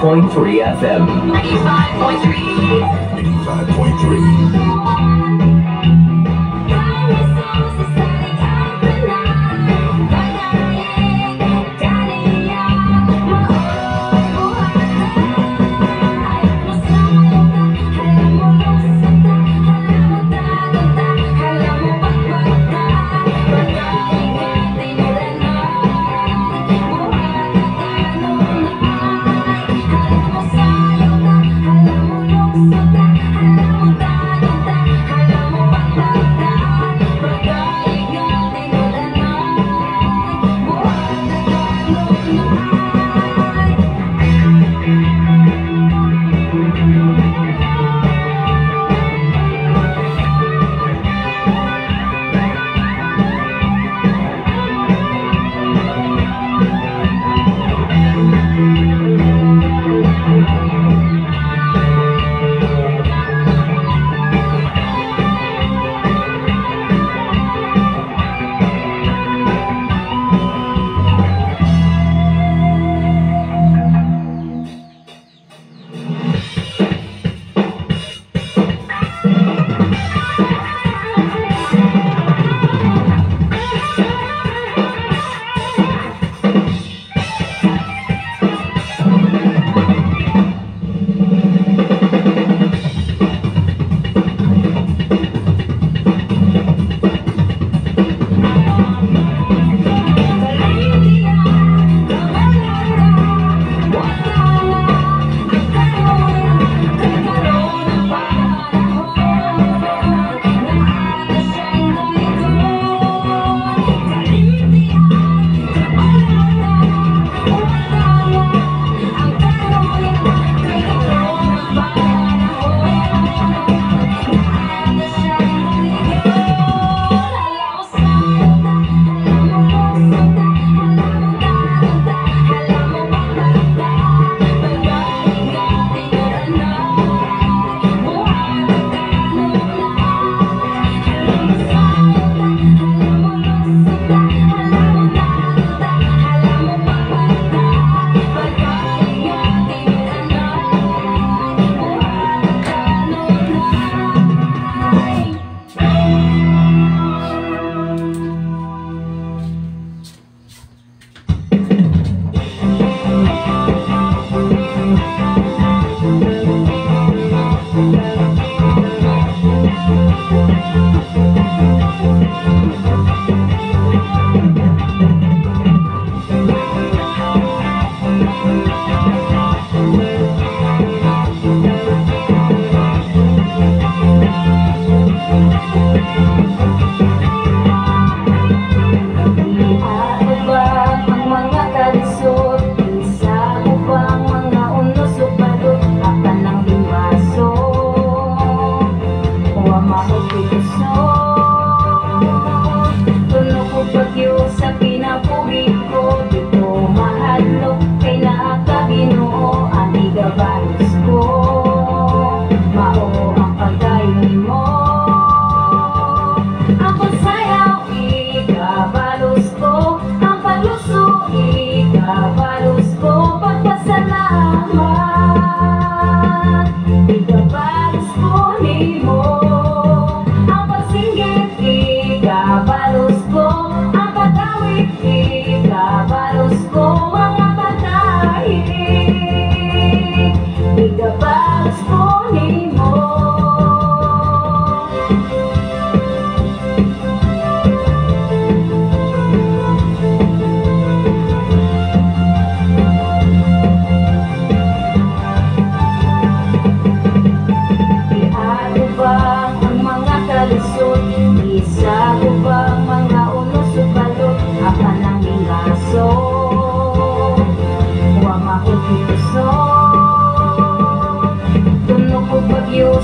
85.3 FM. 85.3. 85.3.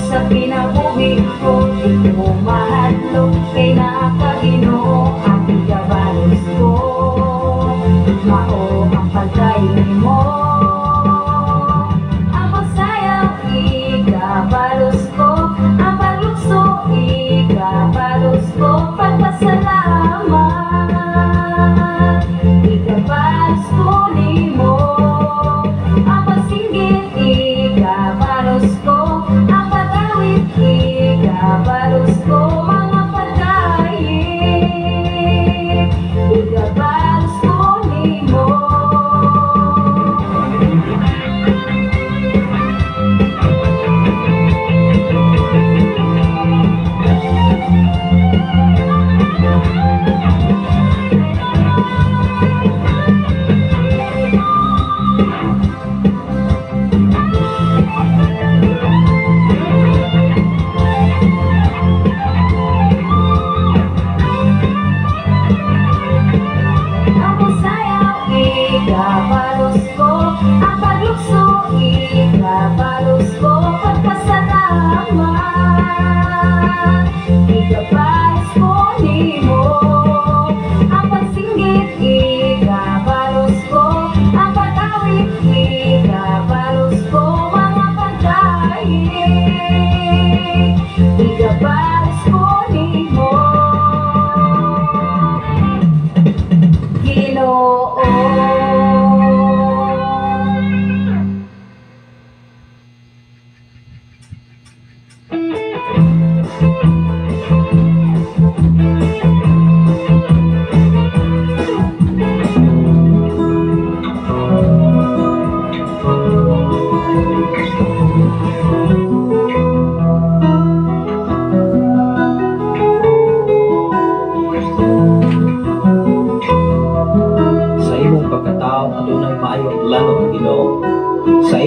Sa kinabuhi ko, di ko mahadlok kay naa ka Ginoo, ang igabalos ko, mao ang pagdayon mo. Ang pagsayaw, igabalos ko, ang paglukso, igabalos ko, pagpasalamat, igabalos ko nimo. Ang pagsinggit,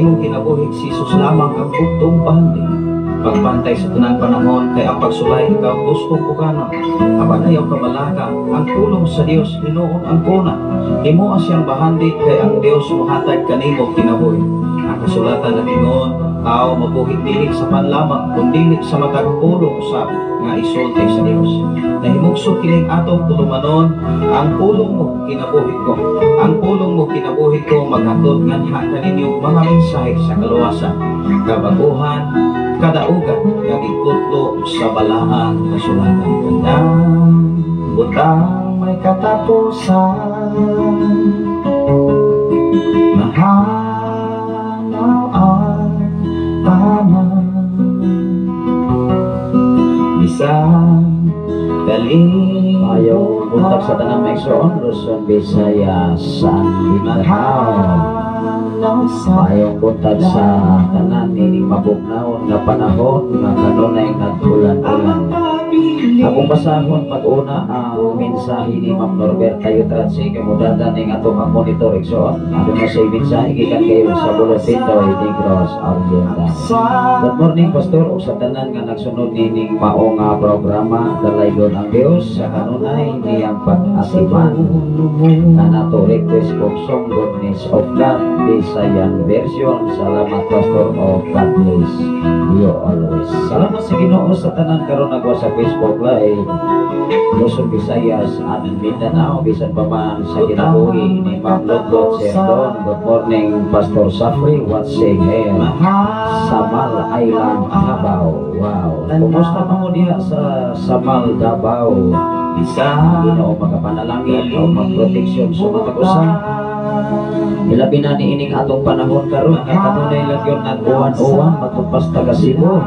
imong kinabuhi, si Jesus lamang ang bugtong bahandi. Pagbantay sa tanang panahon kay ang pagsulay ikaw gusto ko kana. Apan ayaw kabalaka, ang pulong sa Dios hinuon ang kuna. Himoa siyang bahandi kay ang Dios mohatag kanimo kinabuhi. Ang kasulatan nag-ingon, tao mabuhi dili sa pan lamang kun dili sa matag pulong usab nga isulti sa Dios. Nahimugso kining atong tulumanon, ang pulong mo kinabuhi ko. Ang pulong mo kinabuhi ko maghatod nganha kaninyo mga mensahe sa kaluwasan, kabaguhan, kadaugan nga gikutlo sa balaang kasulatan. Tanang butang may katapusan, mahanaw ang tanan, bisan Maayong buntag sa tanan, mga igsoon, Luzon, Visayas, and Mindanao. Mahanaw sa Maayong buntag sa tanan nining mabugnaon nga panahon nga kanunay nag-ulan-ulan. Akong basahon pag-una ang mensahe ni Ma'am Norberta Yutratsi kay mudada ning atong ang monitor, igsoon. Aduna say mensahe gikan kayo sa Bolotindoy, Negros Oriental. Good morning, Pastor, ug sa tanan nga nagsunod nining mao nga programa. Dalaygon ang Dios sa kanunay niyang pag-atiman. Kanato request og song Goodness of God Visayan version. Salamat, Pastor, o God bless you always. Salamat sa Ginoo sa tanan karon nagwa sa Facebook Live. Luzon, Visayas, and Mindanao, bisan pa man sa kinabuhi ni Ma'am Lotlot Serdon. Good morning, Pastor Safri, watching here. Samal Island, Davao. Wow. Kumusta pa mo diha sa Samal, Davao? Bisan Ginoo makapanalangin o magproteksyon sa matag usa. Ilabi na niining atong panahon karon nga kanunay lang yun nag-uwan-uwan matugpas taga Cebu.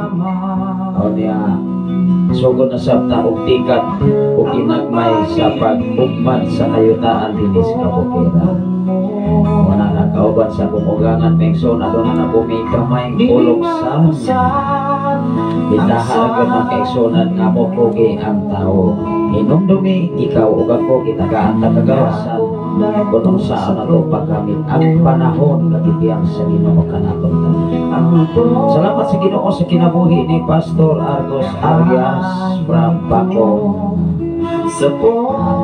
O niya, sugod na sab ta og tikat ug ginagmay sa pag-ugmad sa kayutaan dinhi sa kabukiran. Wala na kauban sa akong ugangan, Mengson, aduna na kumi kamay kulog sa Bitaha ra gyud, mga kaigsunan, nga mopogi ang tao. Hinumdumi ikaw ug ako, gitagaan ta kagawasan kung unsa nato paggamit ang panahon nga gibiyang sa Ginoo kanatong tanan. Salamat sa Ginoo sa kinabuhi ni Pastor Argos Arias from Bacong, sa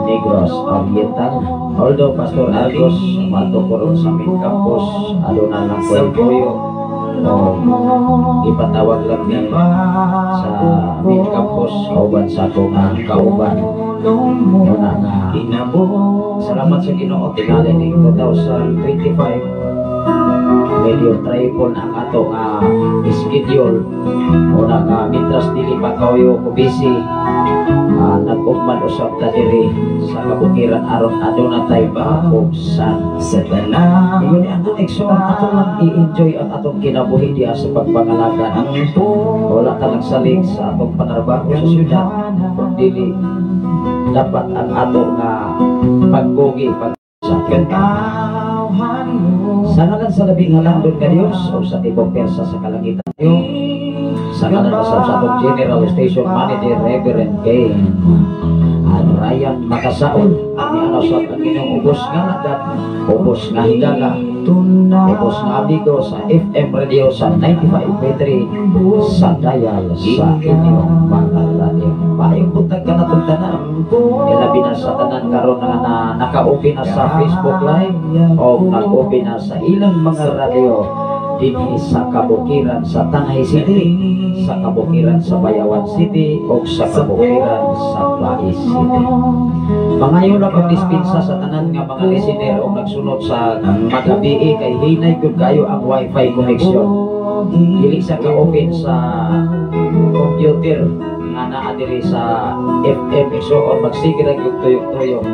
Negros Oriental. Although Pastor Argos mato ko ron sa main campus, aduna lang ko puyo o ipatawag lang ni sa main campus kauban sa akong kauban. Muna nga salamat sa Ginoo, tingali ning 2025 medyo triple na ang ato nga schedule. Una nga mintras dili pa kayo ko busy, nag-ugman usab ta diri sa kabukiran aron aduna tay mapugsan. Sa tanan. Ingon ni ang igsoon, ato lang i-enjoy ang atong kinabuhi diha sa pagpangalagan. Wala ta nagsalig sa atong panarbaho sa syudad kung dili dapat ang ato nga pagkugi pag sa ating Katawhan mo. Sa ngalan sa labing halandon nga Dios o sa tibok persa sa kalangitan yo, sa ngalan usab sa atong General Station Manager Reverend Kane at Ryan Makasaol, ni ano sa ang inyong ubos nga alagad, ubos nga higala, ubos nga amigo sa FM Radio sa 95.3 sa dial sa inyong mga radyo. Maayong buntag kanatong tanan. Ilabi na sa tanan karon nga na naka-open na sa Facebook Live o nag-open na sa ilang mga radyo dinhi sa kabukiran sa Tanay City, sa kabukiran sa Bayawan City, o sa kabukiran sa Bais City. Mangayo lang og dispensa sa tanan nga mga listener o nagsunod sa magabii kay hinay gyud kayo ang wifi connection. Dili sa ka-open sa computer nga naa diri sa FM, igsoon, magsige ra gyud tuyok-tuyok.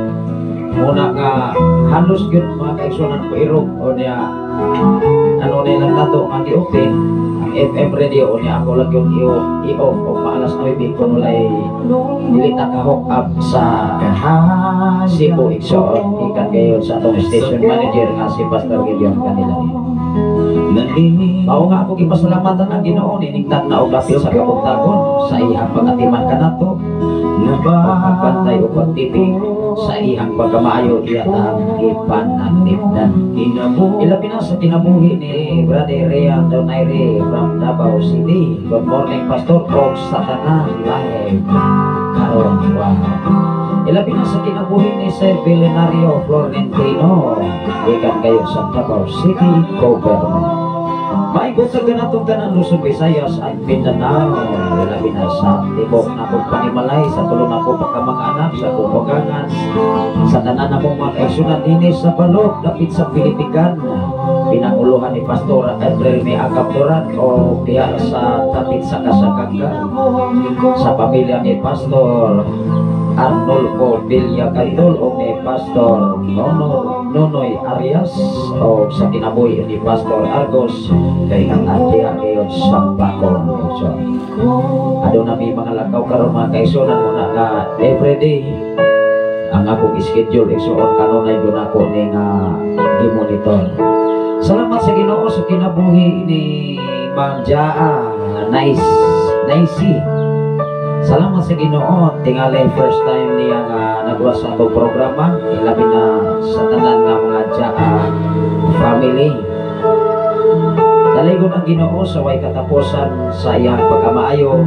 Muna nga halos gyud, mga kaigsunan ko, irog o niya ano na lang nato nga gi-open ang FM radio o niya ako lang yung i-off o maalas 9 kung walay dili ta ka-hook up sa Cebu, igsoon, ikan gayon sa atong station manager nga si Pastor Gideon Canilani. Mao nga ako gipasalamatan ang Ginoo nining na og dapit sa kabuntagon sa iyang pag-atiman kanato, pagbantay ug pagtipig sa iyang pagkamaayo iya tang gipananipdan. Ilabi na sa kinabuhi ni Brother Rian Donaire from Davao City. Good morning, Pastor, og sa tanan live karon. Wow. Ilabi na sa kinabuhi ni Sir Belenario Florentino gikan kayo sa Davao City Government. Maayong buntag kanatong tanan, Luzon, Visayas at Mindanao. Labi na sa tibok nakong panimalay, sa tulo nako pa ka mga anak, sa akong bugangan, sa tanan namong mga kaigsuonan dinhi sa Balok, dapit sa Pilipigan. Pinanguluhan ni Pastor April May Agap Duran o diha sa dapit sa Kasagangga. Sa pamilya ni Pastor Arnolfo Villa Cantol o ni Pastor Nono, Nonoy Arias o sa kinabuhi ni Pastor Argos kay ang diha ngayon sa Bakong. So, aduna mi mga lakaw karon, mga kaigsuonan, muna nga everyday ang akong schedule, igsuon, kanunay gyud ako ni nga gimonitor. Salamat sa Ginoo sa kinabuhi ni Ma'am Jaa Nice Nicey. Salamat sa Ginoo, tingali first time niya nga nagwa sa atong programa, ilabi na sa tanan nga mga Jaa family. Daligon ang Ginoo sa way katapusan sa iyang pagkamaayo.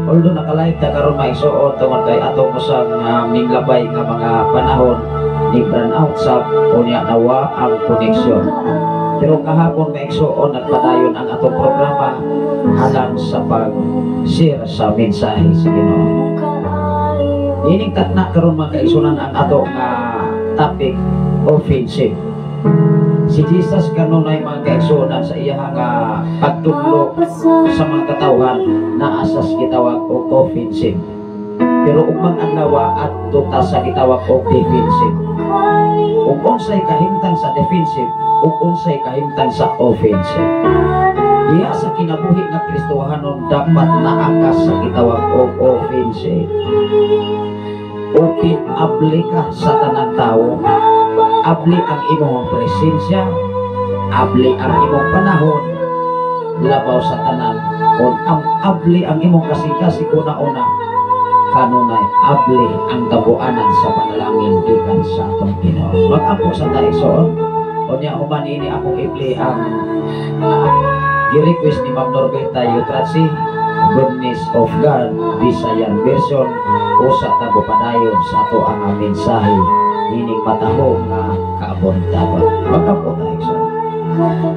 Although naka-live ta karon, maigsuon, tungod kay atong usang minglabay nga mga panahon ni brown out sa unya nawa ang connection. Pero kahapon, maigsuon, nagpadayon ang atong programa alang sa pag-share sa mensahe sa Ginoo. Ining takna karon, mga kaigsuonan, ang ato nga topic, offensive. Si Jesus kanunay, mga kaigsuonan, sa iya nga pagtudlo sa mga katawhan naa sa gitawag og offensive. Pero ugmang adlaw adto ta sa gitawag og defensive. Ug unsay kahimtang sa defensive ug unsay kahimtang sa offensive? Diha sa kinabuhi nga Kristohanon, dapat naa ka sa gitawag og offensive. Open, abli ka sa tanang tao. Abli ang imong presensya, abli ang imong panahon, labaw sa tanan kon ang abli ang imong kasing-kasing, una-una kanunay abli ang tabuanan sa panalangin gikan sa atong Ginoo. Mag-ampo sa ta, igsoon. Unya human ini akong i-play ang gi-request ni Ma'am Norberta Yutratsi, Goodness of God, Visayan version. Usa ta padayon sa ato ang mensahe nining matahom nga kaabuntagon. Mag-ampo ta, igsoon.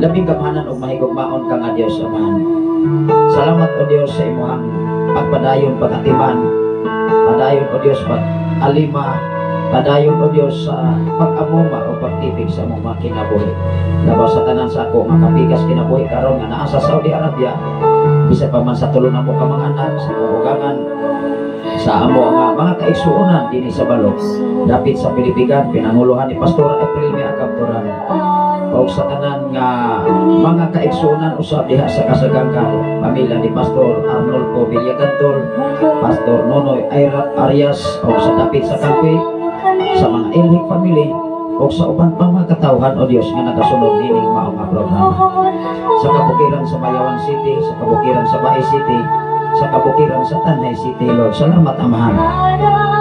Labing gamhanan ug mahigugmaon ka nga Dios Amahan. Salamat, O Dios, sa imong pagpadayon pagatiman. Padayon, O Dios, pag alima, padayon, O Dios, sa pag-amuma o pagtibig sa among mga kinabuhi. Labaw sa tanan sa ako nga kapikas kinabuhi karon nga naa sa Saudi Arabia, bisa pa man sa tulo namo ka mga anak, sa kabugangan, sa amo nga mga kaigsuonan dinhi sa Balok, dapit sa Pilipigan, pinanguluhan ni Pastor April May Agaptoran, o sa tanan nga mga kaigsuonan usab diha sa Kasagangkal, pamilya ni Pastor Arnolfo Villagantol, Pastor Nonoy Arias, o sa dapit sa Kalpe, sa mga Ilhik family, o sa uban pang mga katawhan, O Dios, nga nagasunod nining mao nga programa. Sa kabukiran sa Bayawan City, sa kabukiran sa Bae City, sa kabukiran sa Tanay City, Lord. Salamat, Amahan,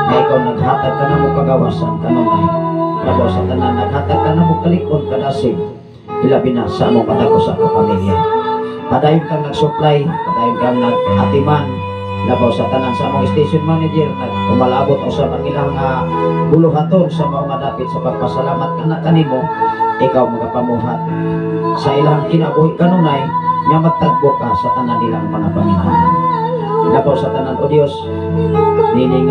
nga ikaw naghatag ka namo kagawasan kanunay. Labaw sa tanan, naghatag ka namo kalikon kadasig, ilabi na sa among matag usa ka pamilya. Padayon kang nag-supply, padayon kang nag-atiman, labaw sa tanan sa among station manager, nag umalabot usab ang ilang buluhaton sa mga dapit sa pagpasalamat kana kanimo, ikaw magapamuhat sa ilang kinabuhi kanunay nga magtagbo ka sa tanan nilang mga panginahanglan. Labaw sa tanan, O Dios, nining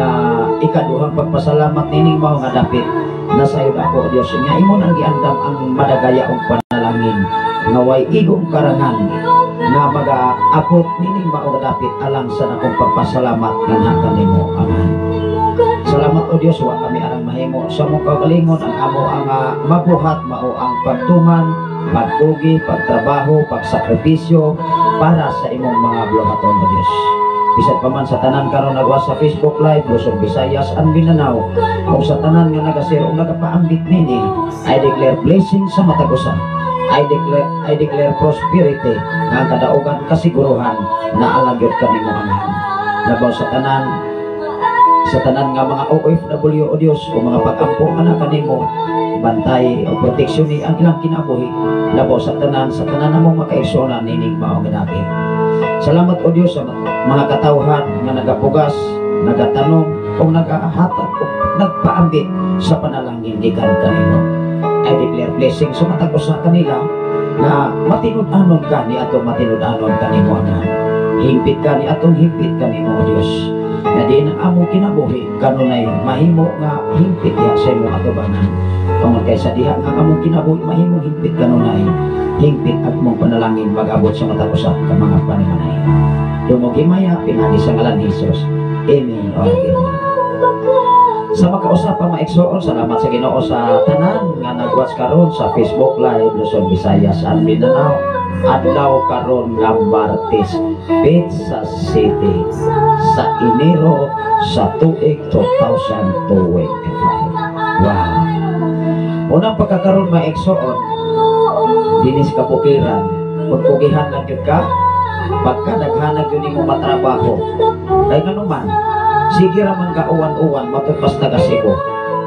ikaduhang pagpasalamat nining mao nga dapit nasayod ako, O Dios, nga imo nang giandam ang madagayaong panalangin nga way igong karangan nga magaabot nining mao nga dapit alang sa nakong pagpasalamat nganha kanimo, Amen. Salamat, O Dios, wa kami arang mahimo sa among kaugalingon. Ang amo ang mabuhat mao ang pagtuman, pagpugi, pagtrabaho, pagsakripisyo para sa imong mga buluhaton, O Dios. Bisan pa man sa tanan karon nagwa sa Facebook Live, Luzon, Visayas and Mindanao, o sa tanan nga nagashare o nagapaambit nini, I declare blessing sa matag usa. I declare prosperity nga ang kadaugan kasiguruhan na alagyod kanimo, Amahan. Labaw sa tanan Sa tanan nga mga OFW, O Dios, o mga pag-ampo ana kanimo, bantay o proteksyon ni ang ilang kinabuhi, labaw sa tanan namong makaigsoon nining mao nga dapit. Salamat, O Dios, sa mga katawhan nga nagapugas, nagatanom o nagahatag o nagpaambit sa panalangin gikan kanimo. I declare blessing sa matag usa kanila na matinud-anon ka ni atong matinud-anon kanimo, Amahan. Hingpit ka ni atong hingpit kanimo, O Dios. Nga diin ang among kinabuhi kanunay mahimo nga hingpit diha sa imong atubangan. Tungod kay sa diha nga among kinabuhi mahimong hingpit kanunay, hingpit at mong panalangin mag-abot sa matag usa ka mga panimalay. Dungog himaya pinaagi sa ngalan ni Jesus. Amen. O amen. Sa makausa pa, maigsoon, salamat sa Ginoo sa tanan nga nag-watch karon sa Facebook Live, Luzon, Visayas and Mindanao. Adlaw karon nga Martes, Pizza City sa Enero sa tuig 2025. Wow. Unang pagkakaroon, maigsoon, dinis kabukiran, kung pugihan lang yun ka, pagka naghanag yun mo matrabaho, kay nga naman, sige ra man ka uwan-uwan, matud pas taga Cebu.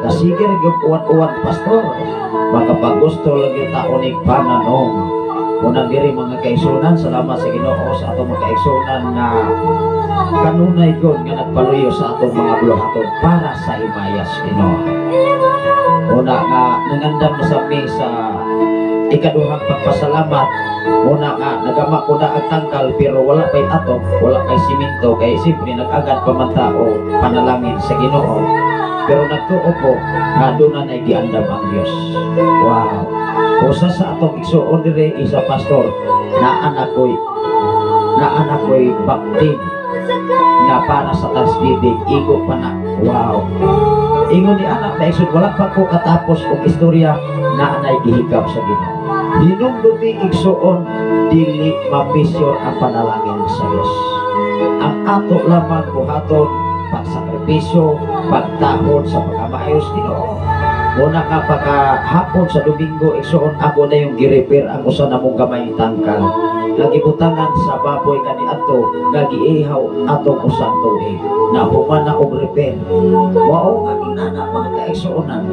Da sige ra gyud uwan-uwan, pastor. Makapagusto lang yung taon ni pananong. Unang diri, mga kaigsunan, salamat sa Ginoo sa atong mga kaigsunan nga kanunay gyud nga nagpaluyo sa atong mga buluhaton para sa himayas Ginoo. Una nga nangandam sa mi sa ikaduhang pagpasalamat. Una nga nagama ko na ang tangkal, pero wala pa'y atop, wala pa'y simento, kay siyempre nag-agad pa man tao panalangin sa Ginoo. Pero nagtuo ko nga doon na giandam ang Dios. Wow. Usa sa atong igsuon dire, isa pastor, na anak ko'y baktin na para sa Thanksgiving, igo pa na. Wow. Ingon ni anak na igsoon, wala pa ko katapos og istorya na anay gihikap sa Ginoo. Hinumdumi, igsuon, dili mamisyon ang panalangin sa Dios. Ang ato lamang buhaton, pagsakripisyo, pagtahod sa pagkamaayos Ginoo. Muna nga pagkahapon sa Domingo, igsuon, ako na yung gi-repair ang usa namong gamay tangkal. Nagibutangan sa baboy kani ato nga giihaw atong usang tuig. Nahuman na og repair. Wao nga inana, mga kaigsuonan.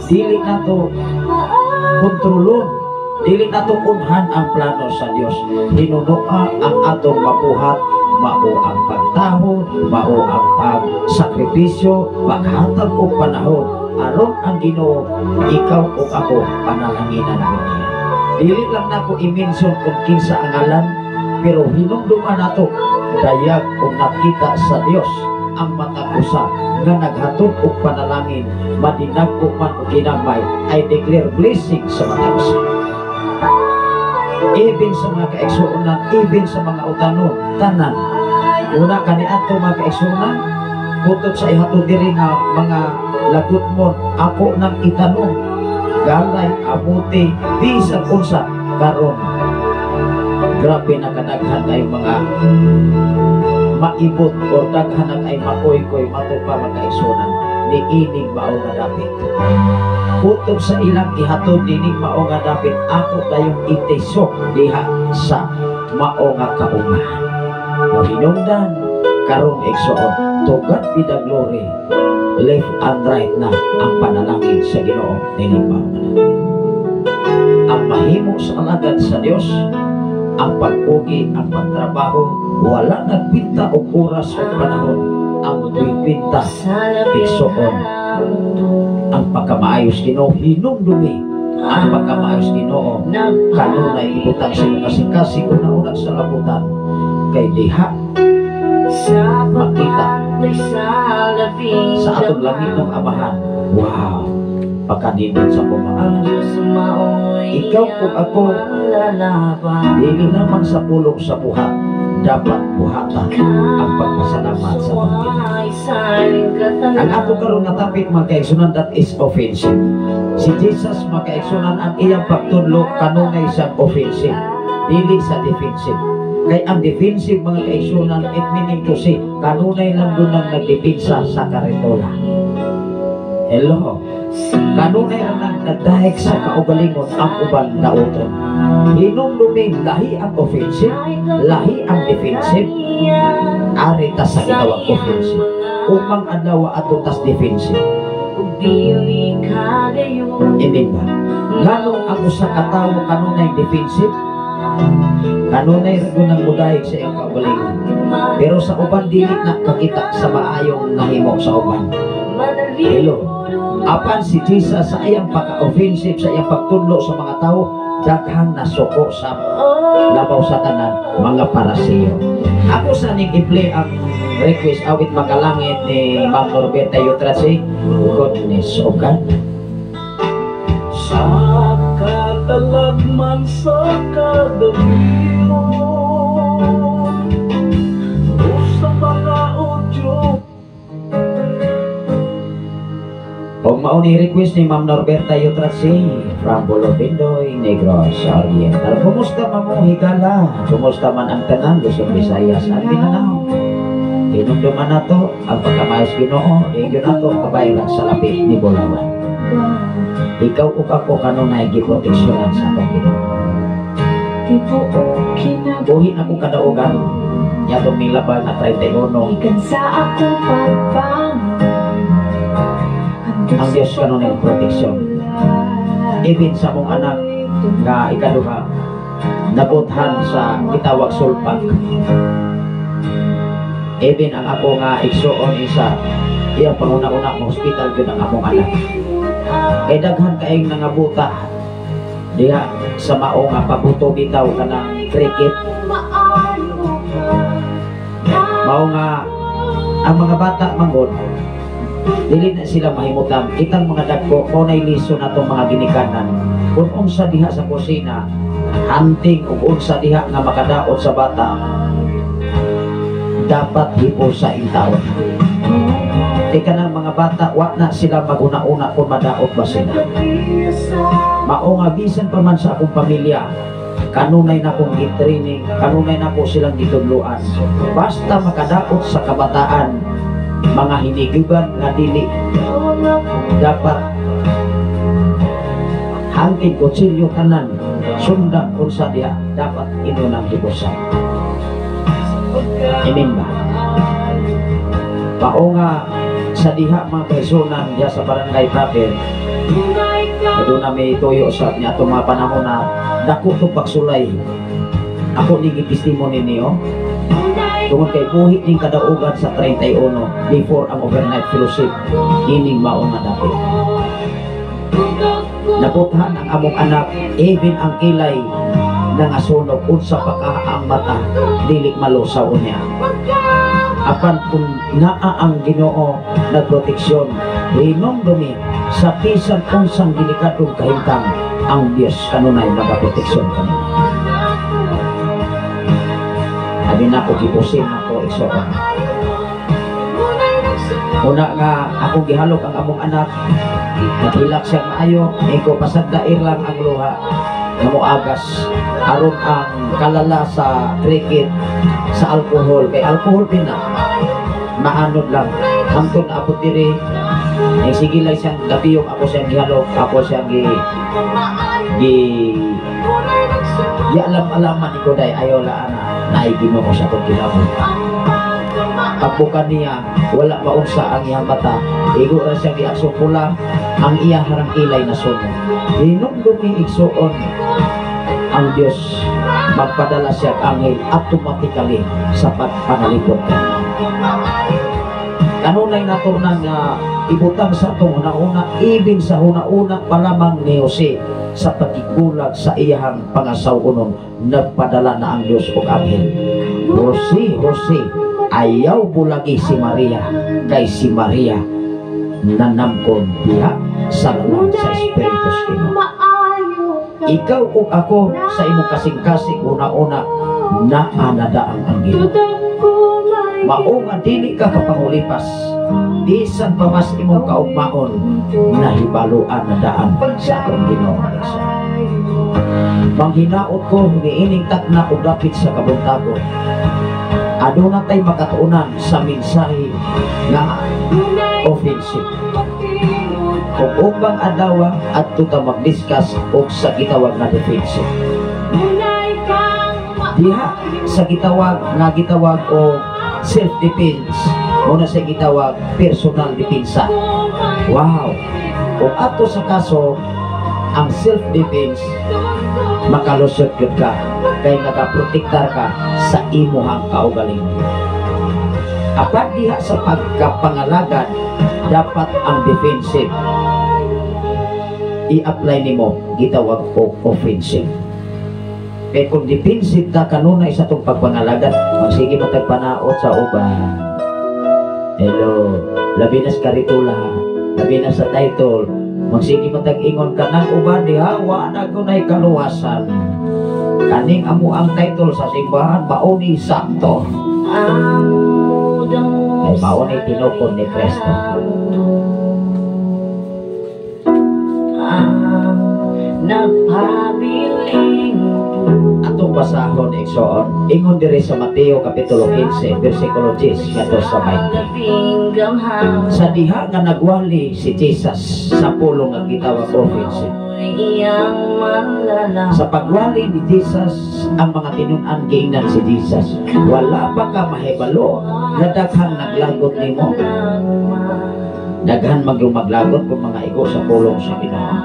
Dili nato kontrolon, dili nato unhan ang plano sa Dios. Hinunoa ang atong mabuhat mao ang pagtahod, mao ang pagsakripisyo, paghatag og panahon aron ang Ginoo, ikaw ug ako, panalanginan mo niya. Dili lang nako i-mention kung kinsa ang ngalan, pero hinumduman nato, dayag ug nakita sa Dios ang matag usa nga naghatod og panalangin, madinag-o man o ginagmay. I declare blessing sa matag usa. Even sa mga kaigsuonan, even sa mga utanon, tanan. Una kani ato, mga kaigsuonan, kutob sa ihatod diri nga mga lagot mo, ako nang itanong, galay, amuti, bisan unsa karon. Grabe na kadaghan kay mga maibot o daghan na kay makoy-koy mato pa, mga kaigsuonan, ni ining mao nga dapit. Kutob sa ilang ihatod nining mao nga dapit, ako dayong itisok diha sa mao nga kauma. Mahinungdan karon, igsoon, to God be the glory, left and right na ang panalangin sa Ginoo nining mao nga dapit. Ang mahimo sa alagad sa Dios, ang pagpugi, ang pagtrabaho, wala nagpinta og oras o panahon. Ang pinta, igsoon, ang pagkamaayos Ginoo. Hinumdumi ang pagkamaayos Ginoo kanunay ibutang sa imong kasing-kasing una-una sa labutan, kay diha makita sa atong langitnong Amahan. Wow, pagkanindot sa pamamagitan. Ikaw kung ako, dili lamang sa pulong sa buhat dapat buhatan ang pagpasalamat sa Panginoon. Ang ato karon nga topic, mga kaigsunan, that is offensive. Si Jesus, mga kaigsunan, ang iyang pagtudlo kanunay sa offensive, dili sa defensive. Kay ang defensive, mga kaigsunan, it meaning to say, kanunay lang doon ang nagdepensa sa karitola. Hello. Kanunay ra nang nagdahig sa kaugalingon, ang uban dauton. Hinumdumi, lahi ang offensive, lahi ang defensive. Ari ta sa gitawag offensive. Upang adlaw ato tas defensive. Amen ba? Nganong ang usa ka tawo kanunay defensive? Kanunay ra gyud nang mudahig sa iyang kaugalingon. Pero sa uban, dili na kakita sa maayong nahimo sa uban. Hello. Apan si Jesus, sa iyang pagka-offensive, sa iyang pagtudlo sa mga tao, daghang nasuko, sa labaw sa tanan, mga Paraseo. Ako sa ning i-play ang request, Awit Makalangit ni Ma'am Norberta Yutrasi, Goodness of God. Sa katalagman, sa kadabiro o sa mga udyo. Og mao ni request ni Ma'am Norberta Yutrasi from Bolo Bindoy, Negros Oriental. Kumusta man mo, higala? Kumusta man ang tanan, Luzon, Visayas at Mindanao? Hinumduman nato ang pagkamayos Ginoo, inyo nato kabaylan sa lapit ni Bulawan. Ikaw ug ako kanunay giproteksyonan sa atong Ginoo. Buhi na akong kadaugan niadtong milabay nga 31. Gikan sa akong pagbangon. Ang Diyos kanunay proteksyon. Even sa mong anak nga ikaduha, nabuthan sa gitawag sulpak. Even ang ako nga igsuon isa, iyang panguna-una mo hospital gyud ang among anak. Kay daghan kaayong nangabuta diha sa mao nga pabuto bitaw kanang cricket. Mao nga ang mga bata manggod dili na sila mahimutan. Kitang mga dagko, mao nay liso natong mga ginikanan. Kung unsa diha sa kusina, hunting ug unsa diha nga makadaot sa bata, dapat hipusa intawon. Kay kanang mga bata, wa na sila maguna-una kung madaot ba sila. Mao nga bisan pa man sa akong pamilya, kanunay na akong gi-training, kanunay na ko silang gitudloan. Basta makadaot sa kabataan, mga hinigugan nga dili dapat hangin, kutsilyo, tanan, sundan unsa diha, dapat inunang hipusan. Amen ba? Mao nga sa diha, mga kaigsuonan, diha sa barangay proper, doon na may tuyo sa niya itong mga panahon na dako itong pagsulay. Ako ni testimony niyo tungod kay buhi ning kadaugan sa 31 before ang overnight fellowship, ining mao nga dapit. Nabuthan ang among anak, even ang kilay nangasunog, unsa pa ka ang mata, dili malusaw niya. Apan kung naa ang Ginoo nagproteksyon, hinumdumi, sa bisan unsang delikadong kahimtang, ang Dios kanunay magaproteksyon kanimo. Abi nako, gipusin nako, igsoon. Una nga akong gihalok ang among anak, naghilak siya maayo, iko pasagdair lang ang luha nga moagas aron ang kalala sa cricket, sa alkohol, kay alkohol pina maanod lang hangtod na abot diri. Eh, sige lang siyang gabiyong ako siyang gihalok, ako siyang gi gi gi alam-alaman iko day ayaw la ana naay Ginoo sa atong kinabuhi. Pagbuka niya, wala maunsa ang iyang mata. Igo ra siya giakso pula, ang iyang harang ilay na sunog. Hinumdumi, igsuon, ang Dios magpadala siya ang anghel automatically sa pagpanalipod ka. Kanunay nato na nga ibutang sa atong una-una, even sa una-una pa lamang ni Jose sa pagkigulag sa iyahang pangasaw-unon, nagpadala na ang Dios og anghel. "Jose, Jose, ayaw bulagi si Maria, kay si Maria nanamkon diha sa lalang sa Espiritu sa Ginoo." Ikaw ug ako, sa imong kasing-kasing una-una, naanadaang ang Ginoo. Mao nga dili ka kapangulipas, bisan pa mas imong kaugmaon, nahibaluan na daan sa atong Ginoo. Manghinaot ko niining takna og dapit sa kabuntagon, aduna tay makatuonan sa mensahe nga offensive. Kung ubang adlaw adto ta mag-discuss og sa gitawag nga defensive. Diha sa gitawag nga gitawag o self-defense, muna sa gitawag personal depensa. Wow! Kung ato sa kaso, ang self-defense, makalusot gyud ka kay nagaprotektar ka sa imuhang kaugalingon. Apan diha sa pagkapangalagad, dapat ang defensive i-apply nimo gitawag og offensive. Kay kung defensive ka kanunay sa atong pagpangalagad, magsige matag panaot sa uban. Hello, labi na sa karitula, labi na sa title, magsige matag ingon ka ng uban diha, wa na gunay kaluwasan. Kaning amo ang title sa simbahan, mao ni sakto. Ay mao ni tinukod ni Kristo. Atong basahon igsoon, ingon diri sa Mateo kapitulo 15 bersikulo 10 ngadto sa 20. Sa diha nga nagwali si Jesus sa pulong nga gitawag offensive. Sa pagwali ni Jesus, ang mga tinun-an giingnan si Jesus, wala ba ka mahibalo nga daghang naglagot nimo? Daghan maglagot kung mga igo sa pulong sa Ginoo.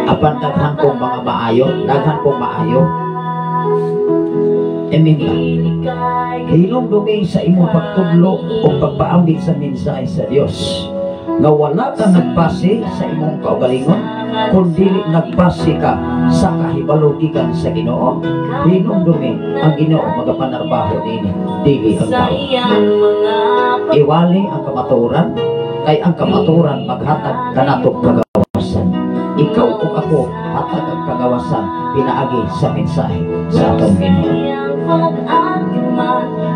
Apan daghan kong mga maayo, daghan kong maayo. Amen ba? Hinumdumi sa imong pagtudlo o pagpaambit sa mensahe sa Dios nga wala ka nagbase sa imong kaugalingon, kun dili nagbase ka sa kahibalo gikan sa Ginoo. Hinumdumi ang Ginoo magapanarbaho niini, dili ang tao. Iwali ang kamatuoran, kay ang kamatuoran maghatag kanatong kagawasan. Ikaw ug ako hatag ang kagawasan pinaagi sa mensahe sa atong Ginoo.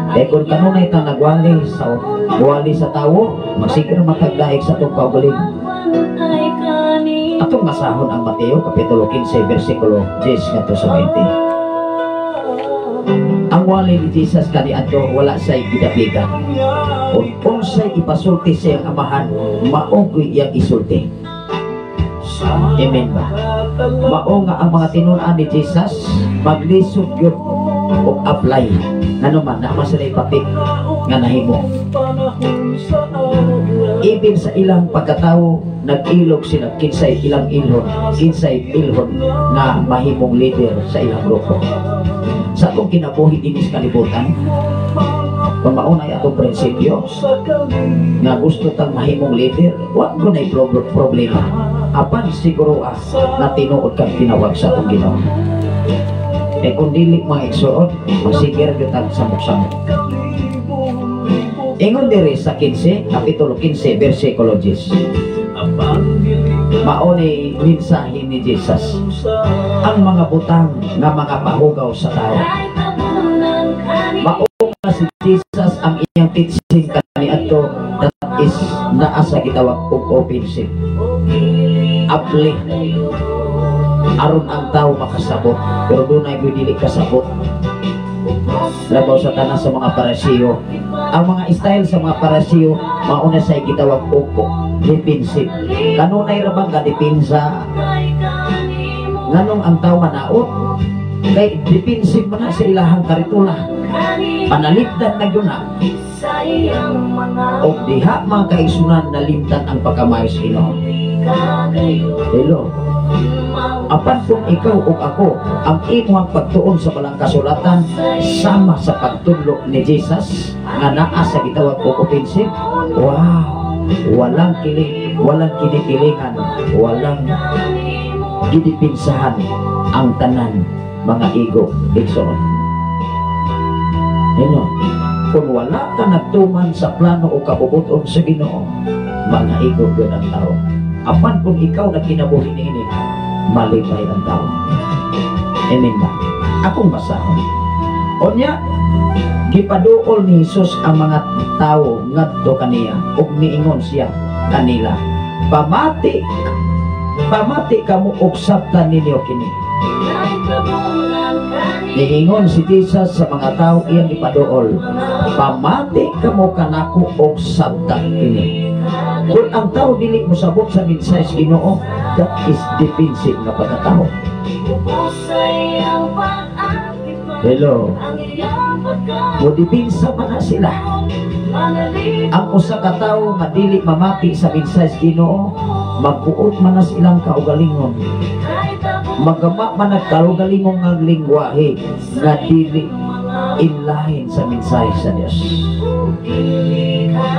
Kay kung kanunay ta nagwali sa wali sa tawo, magsige ra matagdaig sa atong kaugalingon. Atong basahon ang Mateo kapitulo 15 bersikulo 10 ngadto sa 20. Ang wali ni Jesus kaniadto wala say gidapigan. Kung unsay ipasulti sa iyang amahan, mao gyud iyang isulti. Amen ba? Mao nga ang mga tinun-an ni Jesus maglisod gyud og apply. Ngano man naa man sila ipapik nga nahimo. Ibig sa ilang pagkatawo, nag-ilog sila kinsay ilang ilhon, kinsay ilhon nga mahimong leader sa ilang grupo. Sa atong kinabuhi dinhi sa kalibutan, kung maunay atong prinsipyo nga gusto tang mahimong leader, wa ko nay problema. Apan siguro na tinuod kang tinawag sa atong Ginoo. Eh kung dili mga igsuon, masigir gyud tag samok-samok. Ingon diri sa 15, kapitulo 15, bersikulo 10. Mao ni mensahe ni Jesus. Ang mga butang nga mga pahugaw sa tao. Mao nga si Jesus ang iyang teaching kaniadto, that is naa sa gitawag og offensive. Apply aron ang tao makasabot, pero dunay gyud dili kasabot. Labaw sa tanan sa mga Parisiyo. Ang mga style sa mga Parisiyo mauna sa gitawag og defensive. Kanunay ra bang kadepensa? Nganong ang tao manaot? Kay defensive man na sa ilahang karitula. Panalipdan na gyud na. Og diha mga kaigsunan nalimtan ang pagkamayo sa Ginoo. Hello. Apan kung ikaw o ako ang imong pagtuon sa balang kasulatan sama sa pagtudlo ni Jesus nga naa sa gitawag og offensive, wow, walang kiling, walang kinikilingan, walang gidipinsahan ang tanan mga igo igsoon. Hello. Kung wala ka nagtuman sa plano o kabubuton sa Ginoo, mga igo gyud ang tao. Apan kung ikaw nagkinabuhi niini, malipay ang tao. Amen ba? Akong basahon. Onya, gipaduol ni Jesus ang mga tao ngadto kaniya ug miingon siya kanila, pamati, pamati kamo og sabtan ninyo kini. Niingon si Jesus sa mga tao iyang gipaduol, pamati kamo kanako og sabtan kini. Kung ang tao dili mosabot sa mensahe sa Ginoo, that is defensive nga pagkatao. Hello. Mo-depensa man na sila. Ang usa ka tawo nga dili mamati sa mensahe sa Ginoo, magbuot man na silang kaugalingon. Magama man ang kaugalingon nga lingwahe nga dili inlahin sa mensahe sa Dios.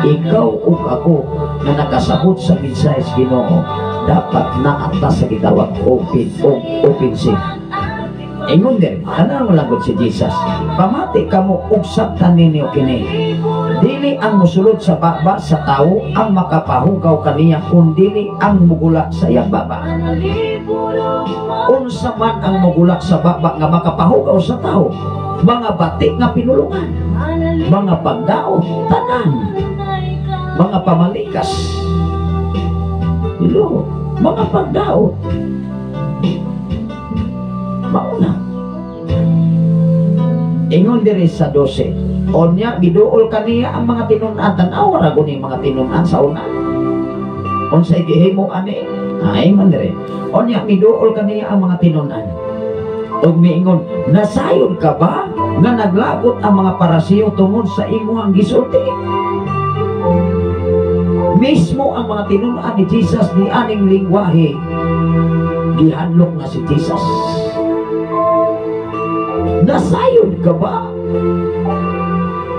Ikaw ug ako na nakasabot sa mensahe sa Ginoo, dapat naa ta sa gitawag open o offensive. Ingon din, ano mo lagot si Jesus? "Pamati kamo ug sabtan ninyo kini. Dili ang musulod sa baba sa tao ang makapahugaw kaniya, kundili ang mugula sa iyang baba." Unsa man ang mugula sa baba nga makapahugaw sa tao? Mga bati nga pinulungan, mga pagdaot, tanan, mga pamalikas. Hello, mga pagdaot. Mauna. Ingon diri sa 12. Onya giduol kaniya ang mga tinun-an. Tan-awa ra guni mga tinun-an sa una. Unsay gihimo ani? Ay man diri. Onya miduol kaniya ang mga tinun-an. Ug miingon, "Nasayod ka ba nga naglagot ang mga Parasiyo tungod sa imuhang gisulti?" Mismo ang mga tinun-an ni Jesus ni aning lingwahe, gihanlok na si Jesus. Nasayod ka ba?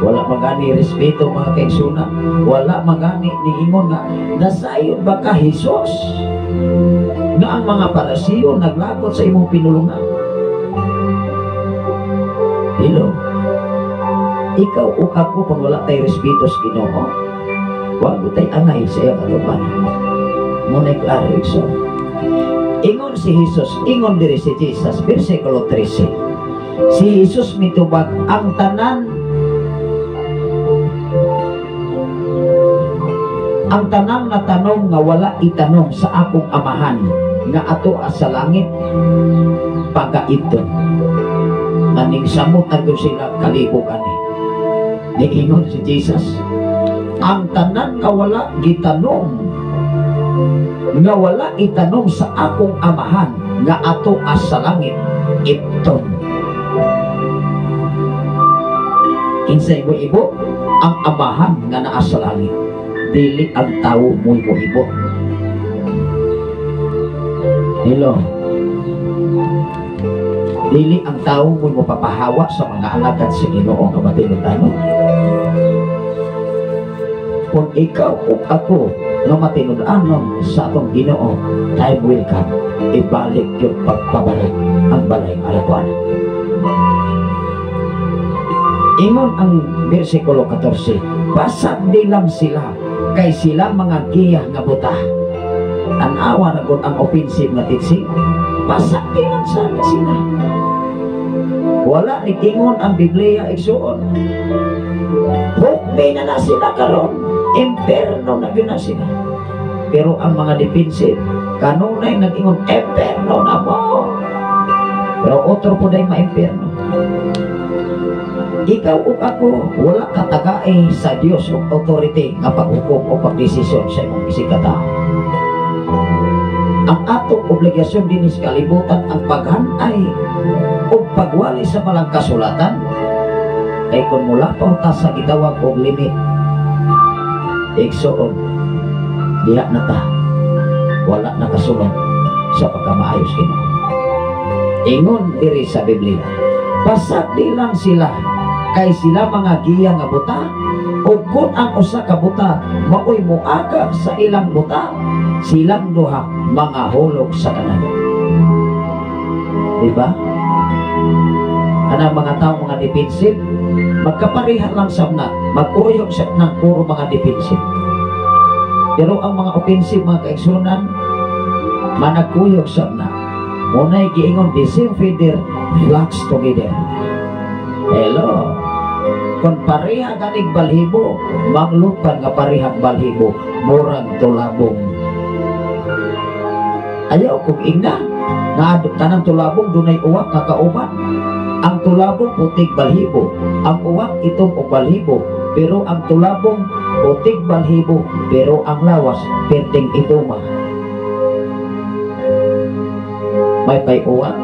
Wala magani respeto, mga kaigsuonan. Wala magani niingon nga, "Nasayod ba ka, Jesus, nga ang mga Parasiyo naglagot sa imong pinulungan?" Hello. Ikaw o ako, kung wala tay respeto sa Ginoo, wag tay angay sa iyang atubangan. Muna'y klaro, igsoon. Ingon si Jesus, ingon diri si Jesus, versikulo 13. Si Jesus mitubag, Ang tanang na tanong nga wala itanom sa akong Amahan nga ato sa langit, pagaibton." Naning samot na sila kalibog ani. Niingon si Jesus, ang tanan nga wala gitanom, nga wala itanom sa akong Amahan nga ato sa langit, ibton. Kinsay mo ibo? Ang Amahan nga naa sa langit. Dili ang tao mo'y moibo. Hello. Dili ang tao mo'y mapapahawa sa mga alagad sa Ginoo nga matinud-anon. Kung ikaw o ako nga matinud-anon sa atong Ginoo, time will come. Ibalik yung pagpabalik ang balay alagwan. Ingon ang versikulo 14, pasagdi lang sila kay sila mga giya nga buta. Tanawa na gud ang offensive nga teaching. Pasagdi lang sana sila. Wala ni ingon ang Biblia, igsuon. Hukmi na na sila karon. Imperno na gyud na sila. Pero ang mga defensive, kanunay nag-ingon, "Imperno na mo." Pero otro po dahil ma-imperno. Ikaw ug ako, wala katagae sa Dios og authority nga paghukom o pagdesisyon sa imong isig ka. Ang atong obligasyon dinhi sa kalibutan ang paghanay o pagwali sa malang kasulatan, kay kung mula pa ta sa gitawag og limit, igsoon, diha na ta, wala na kasulod sa pagkamaayos Ginoo. Ingon diri sa Biblia, pasagdi lang sila kay sila mga giya nga buta, ug kung ang usa ka buta maoy moagak sa ilang buta, silang duha mga hulog sa kanan. Di ba? Kanang mga tao mga defensive, magkapareha lang sab na, magkuyog sa ng puro mga defensive. Pero ang mga offensive, mga kaigsuonan, managkuyog sab na. Muna'y giingon, the same feather flocks together. Hello. Kung pareha ganig balhibo, manglupan nga parehang balhibo, murag tulabong. Ayaw kung ingna, nga tanang tulabong dunay uwak nga kauban. Ang tulabong putig balhibo, ang uwak itom og balhibo. pero ang tulabong putig balhibo, pero ang lawas perting ituma. May payuan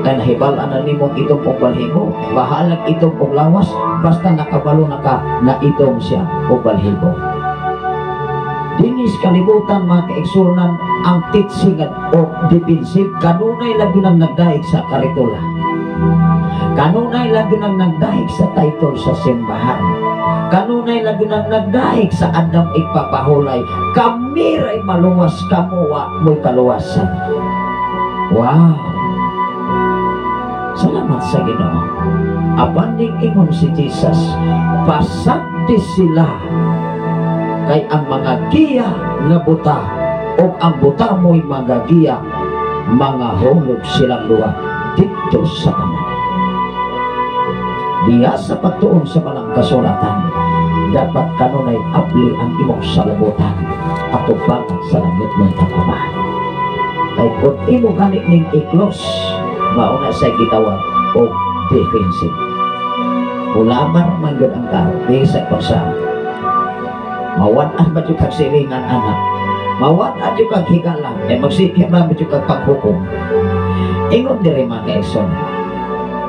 kay nahibal-an na nimong itom og balhibo, bahalag itom og lawas, basta nakabalo na ka na itom siya og balhibo. Dinis kalibutan mga kaigsunan, ang teaching o defensive kanunay lagi nang nagdaig sa karitula, kanunay lagi nang nagdaig sa title sa simbahan, kanunay lagi nang nagdaig sa andam igpapahulay, kami ray maluwas, kamuwa mo'y kaluwasan. Wow! Salamat sa Ginoo. Apan ning ingon si Jesus, pasagdi sila kay ang mga giya nga buta o ang buta mo'y mga giya, mga hulog silang duha dito sa tanan. Diya sa pagtuon sa malang kasulatan, dapat kanunay abli ang imong salabutan atubang sa langit ng tagamahan. Kay kung imo gani ning i-close, mauna sa gitawag og defensive. Ulamar man gyud ang tao, bisag pa sa mawan-an ba jud kag silingan anak, mawan-an jud kag higala, eh magsikip man jud kag paghukom. Ingon diri mga kaigsoon,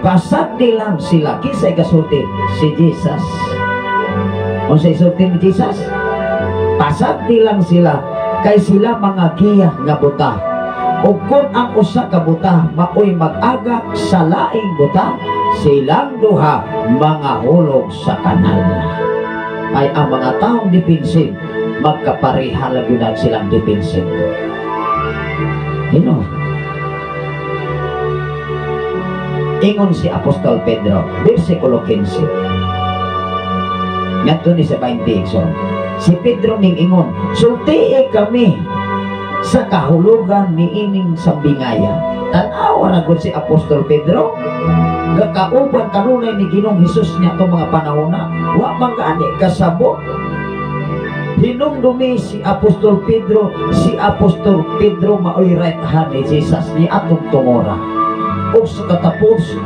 pasagdi lang sila kinsay gasulti? Si Jesus. Unsay sulti ni Jesus? Pasagdi lang sila kay sila mga giya nga buta. Ug kung ang usa ka buta maoy mag-aga sa laing buta, silang duha mga hulog sa kanal. Ay ang mga taong defensive, magkapareha lang yun ang silang defensive. Hino? Ingon si Apostol Pedro, versikulo 15. Ngadto ni sa 20, igsoon. Si Pedro ning ingon, sultii kami sa kahulugan ni ining sambingaya. Tan-awa ra gud si Apostol Pedro, gakauban kanunay ni Ginoong Hesus niya itong mga panahon na wa man gani kasabot. Hinumdumi si Apostol Pedro, si Apostol Pedro maoy right hand ni Jesus ni atong tungora. O sa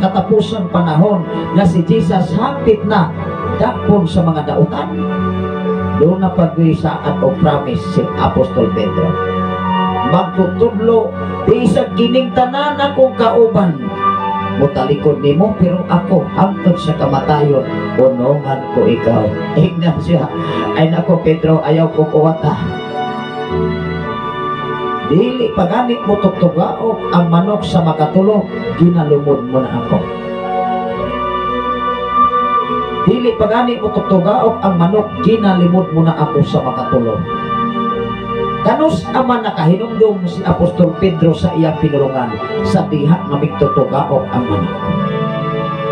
katapusan panahon na si Jesus hapit na dakpon sa mga dautan, doon na pag-uisaan o promise si Apostol Pedro. Magtutudlo, bisag kining tanan akong kauban, mutalikod nimo pero ako hangtod sa kamatayon unungan ko ikaw. Ingnan siya, ay nako Pedro, ayaw ko kuwata. Dili paganit mo tugtugaok ang manok sa makatulog, ginalumod mo na ako. Dili paganit mo tugtugaok ang manok, ginalimod mo na ako sa makatulog. Kanus aman nakahinumdum si Apostol Pedro sa iyang pinulungan sa diha nga migtutugaok ang manok.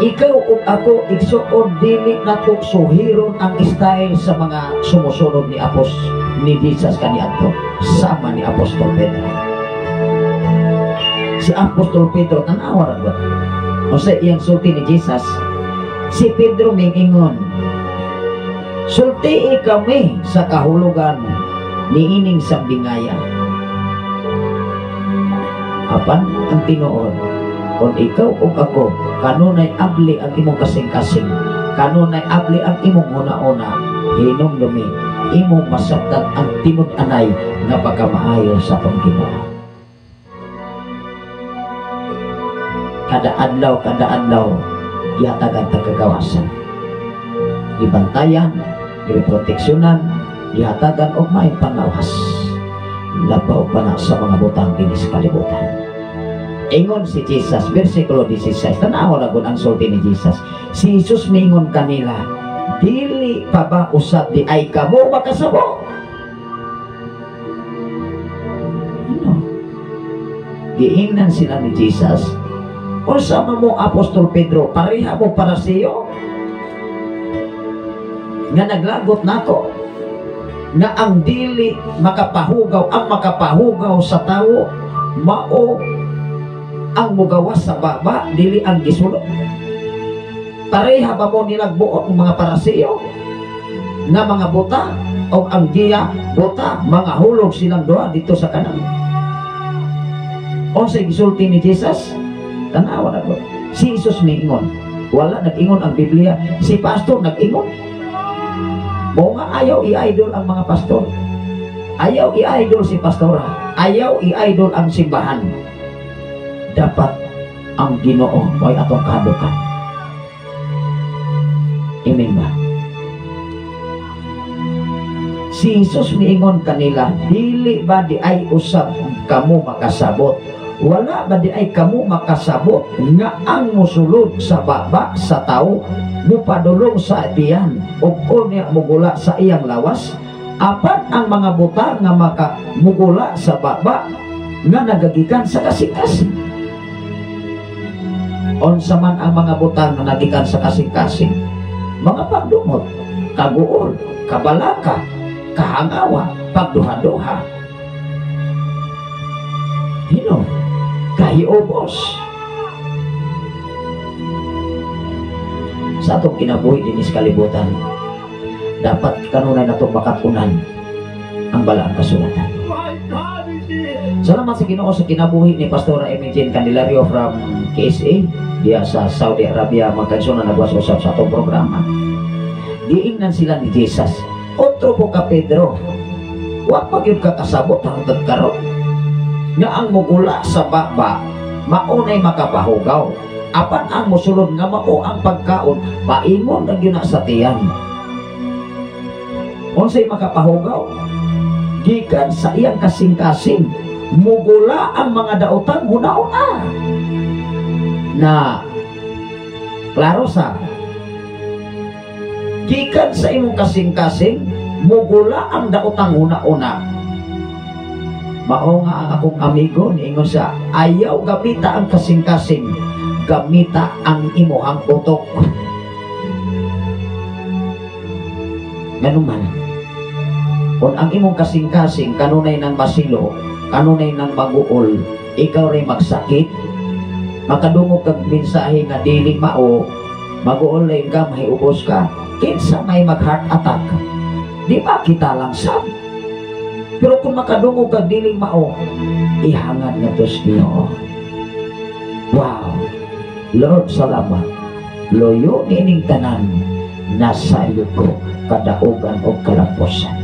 Ikaw ug ako igsuon, dili nato suhiron ang style sa mga sumusunod ni Apostol ni Jesus kaniadto, sama ni Apostol Pedro. Si Apostol Pedro tan-awa ra gud. Unsa iyang sulti ni Jesus? Si Pedro mingingon, sultii kami sa kahulugan niining sambingaya. Apan ang tinuod, kung ikaw ug ako kanunay abli ang imong kasing-kasing, kanunay abli ang imong una-una, hinumdumi imong masabtan ang tinud-anay nga pagkamaayo sa atong Ginoo. Kada adlaw gihatagan ta kagawasan, gibantayan, giproteksyonan, gihatagan og may panglawas, labaw pa na sa mga butang dinhi sa kalibutan. Ingon si Jesus, versikulo 16, tan-awa ra gud ang sulti ni Jesus. Si Jesus miingon kanila, dili pa ba usab di ay kamo makasabo? Ano? Giingnan sila ni Jesus, unsa man mo Apostol Pedro, pareha mo para siyo nga naglagot nako nga ang dili makapahugaw, ang makapahugaw sa tawo mao ang mugawas sa baba, dili ang gisulod. Pareha ba mo nilang buot ng mga parasiyo nga mga buta o ang giya buta, mga hulog silang duha dito sa kanan? Unsay gisulti ni Jesus? Tanawa na ko. Si Jesus miingon. Wala nag-ingon ang Biblia. Si pastor nag-ingon. Mao nga ayaw i-idol ang mga pastor. Ayaw i-idol si pastora. Ayaw i-idol ang simbahan. Dapat ang Ginoo mo'y atong kahadukan. Amen ba? Si Jesus miingon kanila, "Dili ba di ay usab kamo makasabot? Wala ba di ay kamo makasabot nga ang musulod sa baba sa tao mupadulong sa tiyan ug unya mugula sa iyang lawas? Apan ang mga butang nga maka mugula sa baba nga nagagikan sa kasing-kasing." Unsa man ang mga butang nga nagikan sa kasing-kasing? Mga pagdumot, kaguol, kabalaka, kahangawa, pagduha-duha. Hino, kahiubos. Sa atong kinabuhi dinhi sa kalibutan, dapat kanunay natong makatunan ang balaang kasulatan. Salamat sa Ginoo sa kinabuhi ni Pastora Imogen Candelario from KSA diya sa Saudi Arabia, magkansyon na nagwas usab sa atong programa. Giingnan sila ni Jesus, "Otro po ka Pedro, wa pa gyud ka kasabot hangtod karon nga ang mugula sa baba maunay makapahugaw, apan ang mosulod nga mao ang pagkaon paingon na gyud na sa tiyan." Unsay makapahugaw? Gikan sa iyang kasing-kasing mugula ang mga daotang huna-huna. Na klaro sa gikan sa imong kasing-kasing mugula ang daotang huna-huna. Mao nga ang akong amigo niingon siya, ayaw gamita ang kasing-kasing, gamita ang imuhang utok. Nganuman, kung ang imong kasing-kasing kanunay ng masilo, kanunay ng maguol, ikaw rin magsakit, makadungog kag mensahe nga dili mao, maguol rin ka, mahiubos ka, kinsa may mag-heart attack? Di ba kita lang sab? Pero kung makadungog kag dili mao, ihangad nga to sa Ginoo. Wow! Lord, salamat. Loyo niining tanan, nasa iyo ko kadaugan o kalamposan.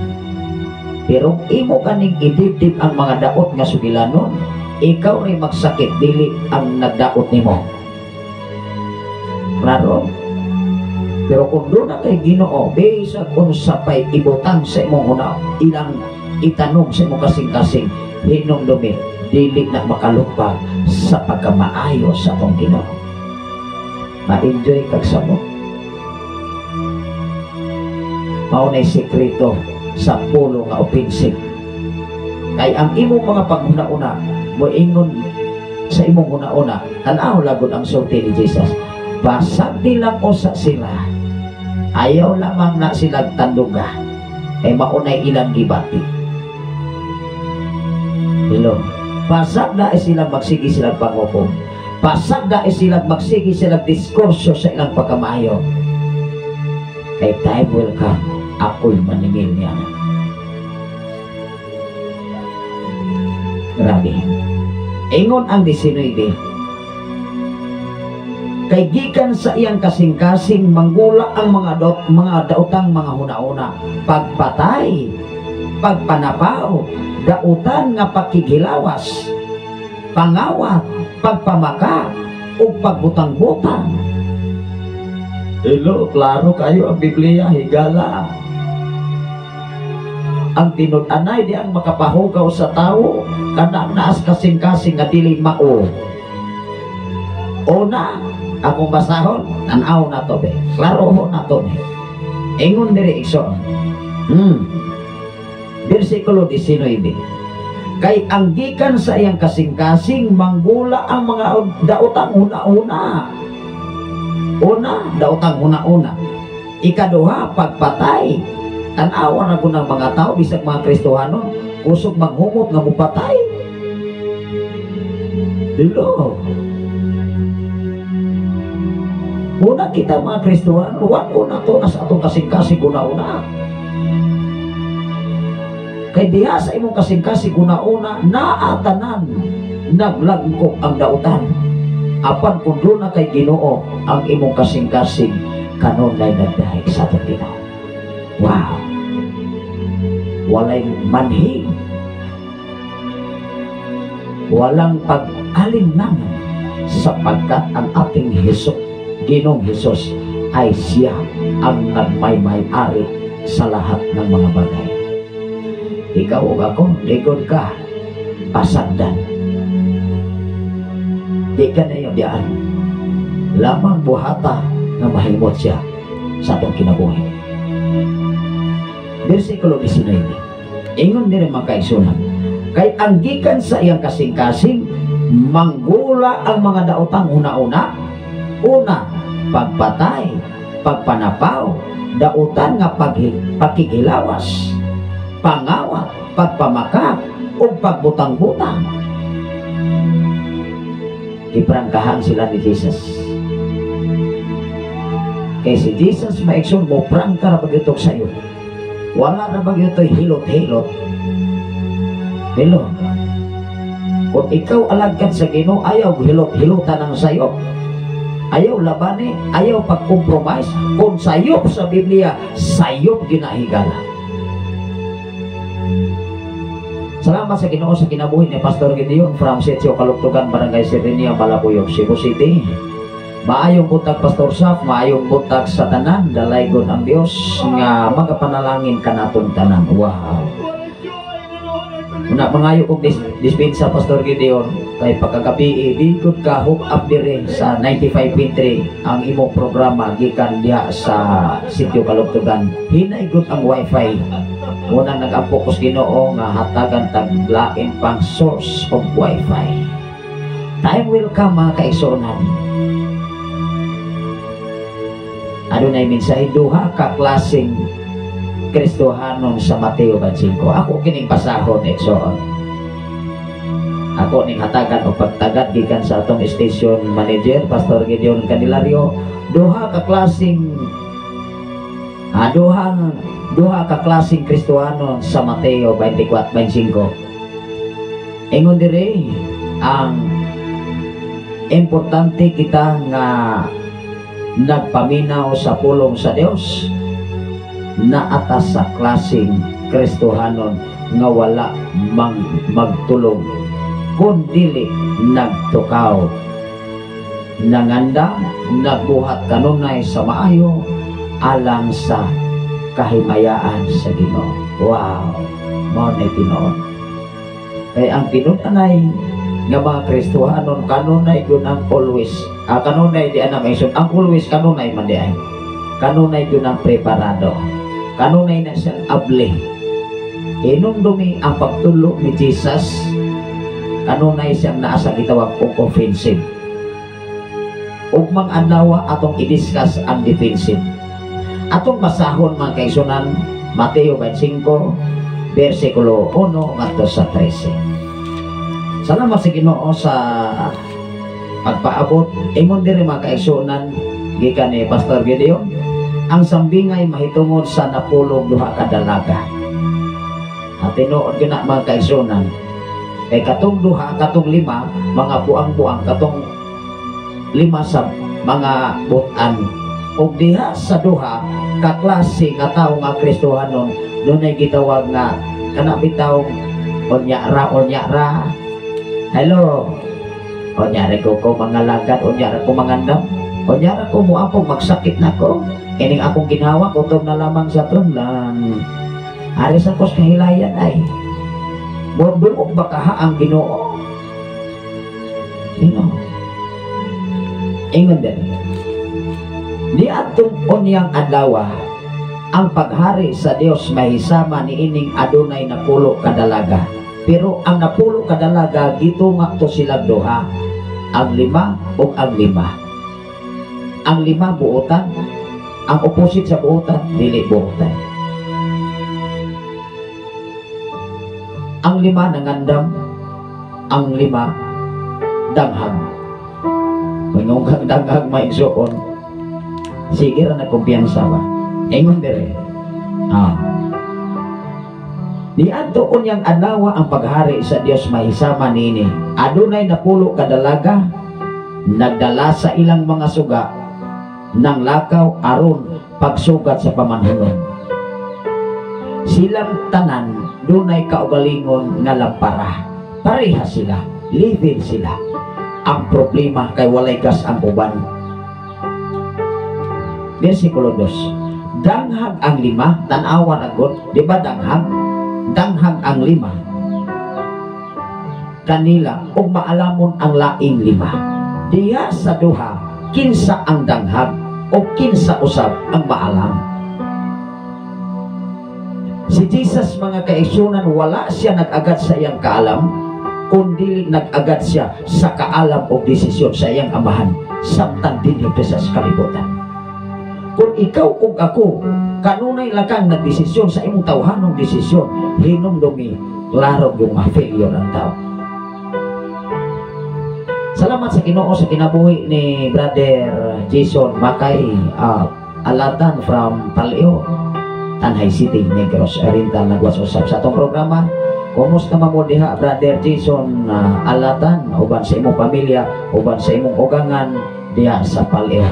Pero imo kaning idibdib ang mga daot nga sugilanon, ikaw rin magsakit, dili ang nagdaot nimo. Klaro? Pero kung doon na kay Ginoo, bisag unsa pa'y ibutang sa imong una, ilang itanom sa imong kasing-kasing, hinumdumi, dili na makalupag sa pagkamaayo sa atong Ginoo. Ma-enjoy kag samot. Mao na'y sekreto sa pulo nga offensive. Kay ang imong mga panghuna-una, moingon sa imong huna-una, tan-aw lagod ang sulti ni Jesus. Basag nilang usa sila, ayaw lamang na silang tanduga, ay maunay ilang gibati. Hello. Basag na silang magsige silang pangukom. Basag na silang magsige silang diskurso sa ilang pagkamayo. Kay time will come, ako'y maningil niya. Grabe. Ingon ang 19. Kay gikan sa iyang kasing-kasing manggula ang mga daotang mga huna-huna, pagpatay, pagpanapaw, dautan nga pakigilawas, pangawat, pagpamaka, ug pagbutang-butang. Hello, klaro kayo ang Biblia, higala. Ang tinud-anay di ang makapahugaw sa tao, kanang naas kasing-kasing nga dili mao. Una, akong basahon, tan-aw na to be. Klaro ho na to be. Ingon diri igsoon. Versikulo 19. Kay ang gikan sa iyang kasing-kasing manggula ang mga daotang una-una. Una, daotang una-una. Ikaduha, pagpatay. Tan-awa na ko ng mga tao, bisag mga Kristohanon, kusog manghumot nga mupatay. Hello. Una kita mga Kristohanon, wa una to na sa atong kasing-kasing una-una. Kay diha sa imong kasing-kasing una-una, naatanan, naglagkok ang dautan. Apan kung doon na kay Ginoo ang imong kasing-kasing, kanunay nagdahig sa atong Ginoo. Wow. Walay manhig. Walang pag-alinlangan sapagkat ang ating Jesus, Ginoong Hesus, ay siya ang nagmay-may-ari sa lahat ng mga bagay. Ikaw ug ako, likod ka, pasagdan. Di ka na yung diyaan. Lamang buhata nga mahimot siya sa atong kinabuhi. Versikulo 19. Ingon diri, mga kaigsunan, kay ang gikan sa iyang kasing-kasing manggula ang mga daotang una-una. Una, pagpatay, pagpanapaw, dautan nga pagkikilawas, pangawat, pagpamakak, ug pagbutang-butang. Giprangkahan sila ni Jesus. Kay si Jesus, maigsoon, mo prangka ra bagyutok sa iyo. Wala na bagyutoy hilot-hilot. Hello. Kung ikaw alagad sa Ginoo, ayaw hilot-hilotan ang sayop. Ayaw labani, ayaw pag-compromise. Kung sayop sa Biblia, sayop ginahigala. Salamat sa Ginoo sa kinabuhi ni Pastor Gideon from Sitio Kalugtugan, Barangay Sirenia, Malabuyok, Cebu City. Maayong buntag, Pastor Saf, maayong buntag sa tanan, dalaygon ang Dios nga magapanalangin kanatong tanan. Wow. Una mangayo kog dispensa, Pastor Gideon, kay pagkagabi di gud ka hook up dire sa 95.3 ang imong programa gikan diha sa Sitio Kalugtugan. Hinay gud ang wifi. Unang nag-ampo ko sa Ginoo nga hatagan tag lain pang source of wifi. Time will come, mga kaigsuonan. Adunay mensahe, duha ka klaseng Kristohanon sa Mateo 25. Ako kining pasahon, igsoon. Ako ning hatagan og pagtagad gikan sa atong station manager Pastor Gideon Candelario, duha ka klaseng Kristohanon sa Mateo 24:25. Ingon dire, ang importante kita nga nagpaminaw sa pulong sa Dios na atas sa klaseng Kristohanon nga wala mang magtulog kun dili nagtukaw, nanganda, nagbuhat kanunay sa maayo alang sa kahimayaan sa Ginoo. Wow, mao na tinuod. Kay ang tinud-anay nga mga Kristohanon kanunay gyud ang always, kanunay di ana maison, ang always kanunay man di ay. Kanunay gyud ang preparado. Kanunay na siyang abli. Hinumdumi ang pagtulo ni Jesus, kanunay siyang naa sa gitawag og offensive. Ugmang adlaw atong i-discuss ang defensive. Atong basahon, mga kaigsunan, Mateo 25 versikulo 1 ngadto sa 13. Salamat sa Ginoo sa pagpaabot. Ingon diri, mga kaigsunan, gikan ni Pastor Gideon, ang sambingay mahitungod sa napulog duha ka dalaga. At tinuod gyud na, mga kaigsunan, kay katong duha, katong lima, mga buang-buang, katong lima sa mga butan. Ug diha sa duha kaklase nga tawo nga Kristohanon, dunay gitawag nga kana bitaw unya ra, unya ra. Hello. Unya ra ko mga lagad, unya ra ko mangandam. Unya ra ko moapong magsakit nako. Ining akong ginawa, kutob na lamang sa tunlang. Ari sa kos kahilayan ay. Mundulog ba kaha ang Ginoo? Ginoo. Ingon din. Di atong unyang adlaw, ang paghari sa Dios mahisama ni ining adunay napulo kadalaga. Pero ang napulo kadalaga gitunga to sila duha, ang lima ug ang lima. Ang lima buotan, ang opposite sa buotan dili buotan. Ang lima nangandam, ang lima danghag. Manunghag danghag maigsoon. Sige ra na kumpiyansa ba. Ingon dire. Niadto unyang adlaw ang paghari sa Dios mahisama niini. Adunay napulo ka dalaga nagdala sa ilang mga suga nang lakaw aron pagsugat sa pamanhunon. Silang tanan dunay kaugalingon nga lampara. Pareha sila, level sila. Ang problema kay walay gas ang uban. Versikulo 2. Danghag ang lima, tan-awan agod, di ba danghag? Danghag ang lima kanila ug maalamon ang laing lima. Diha sa duha, kinsa ang danghag o kinsa usab ang maalam? Si Jesus, mga kaigsunan, wala siya nag-agad sa iyang kaalam, kundi nag-agad siya sa kaalam o desisyon sa iyang Amahan samtang dinhi sa kalibutan. Kung ikaw ug ako kanunay lang kang nagdesisyon sa imong tawhanong desisyon, hinumdumi, klaro yung ma-failure ang tao. Salamat sa Ginoo sa kinabuhi ni Brother Jason Makay Alatan from Paleo, Tanjay City, Negros Oriental, nagwas usab sa atong programa. Kumusta man mo diha, Brother Jason Alatan, uban sa imong pamilya, uban sa imong ugangan diha sa Paleo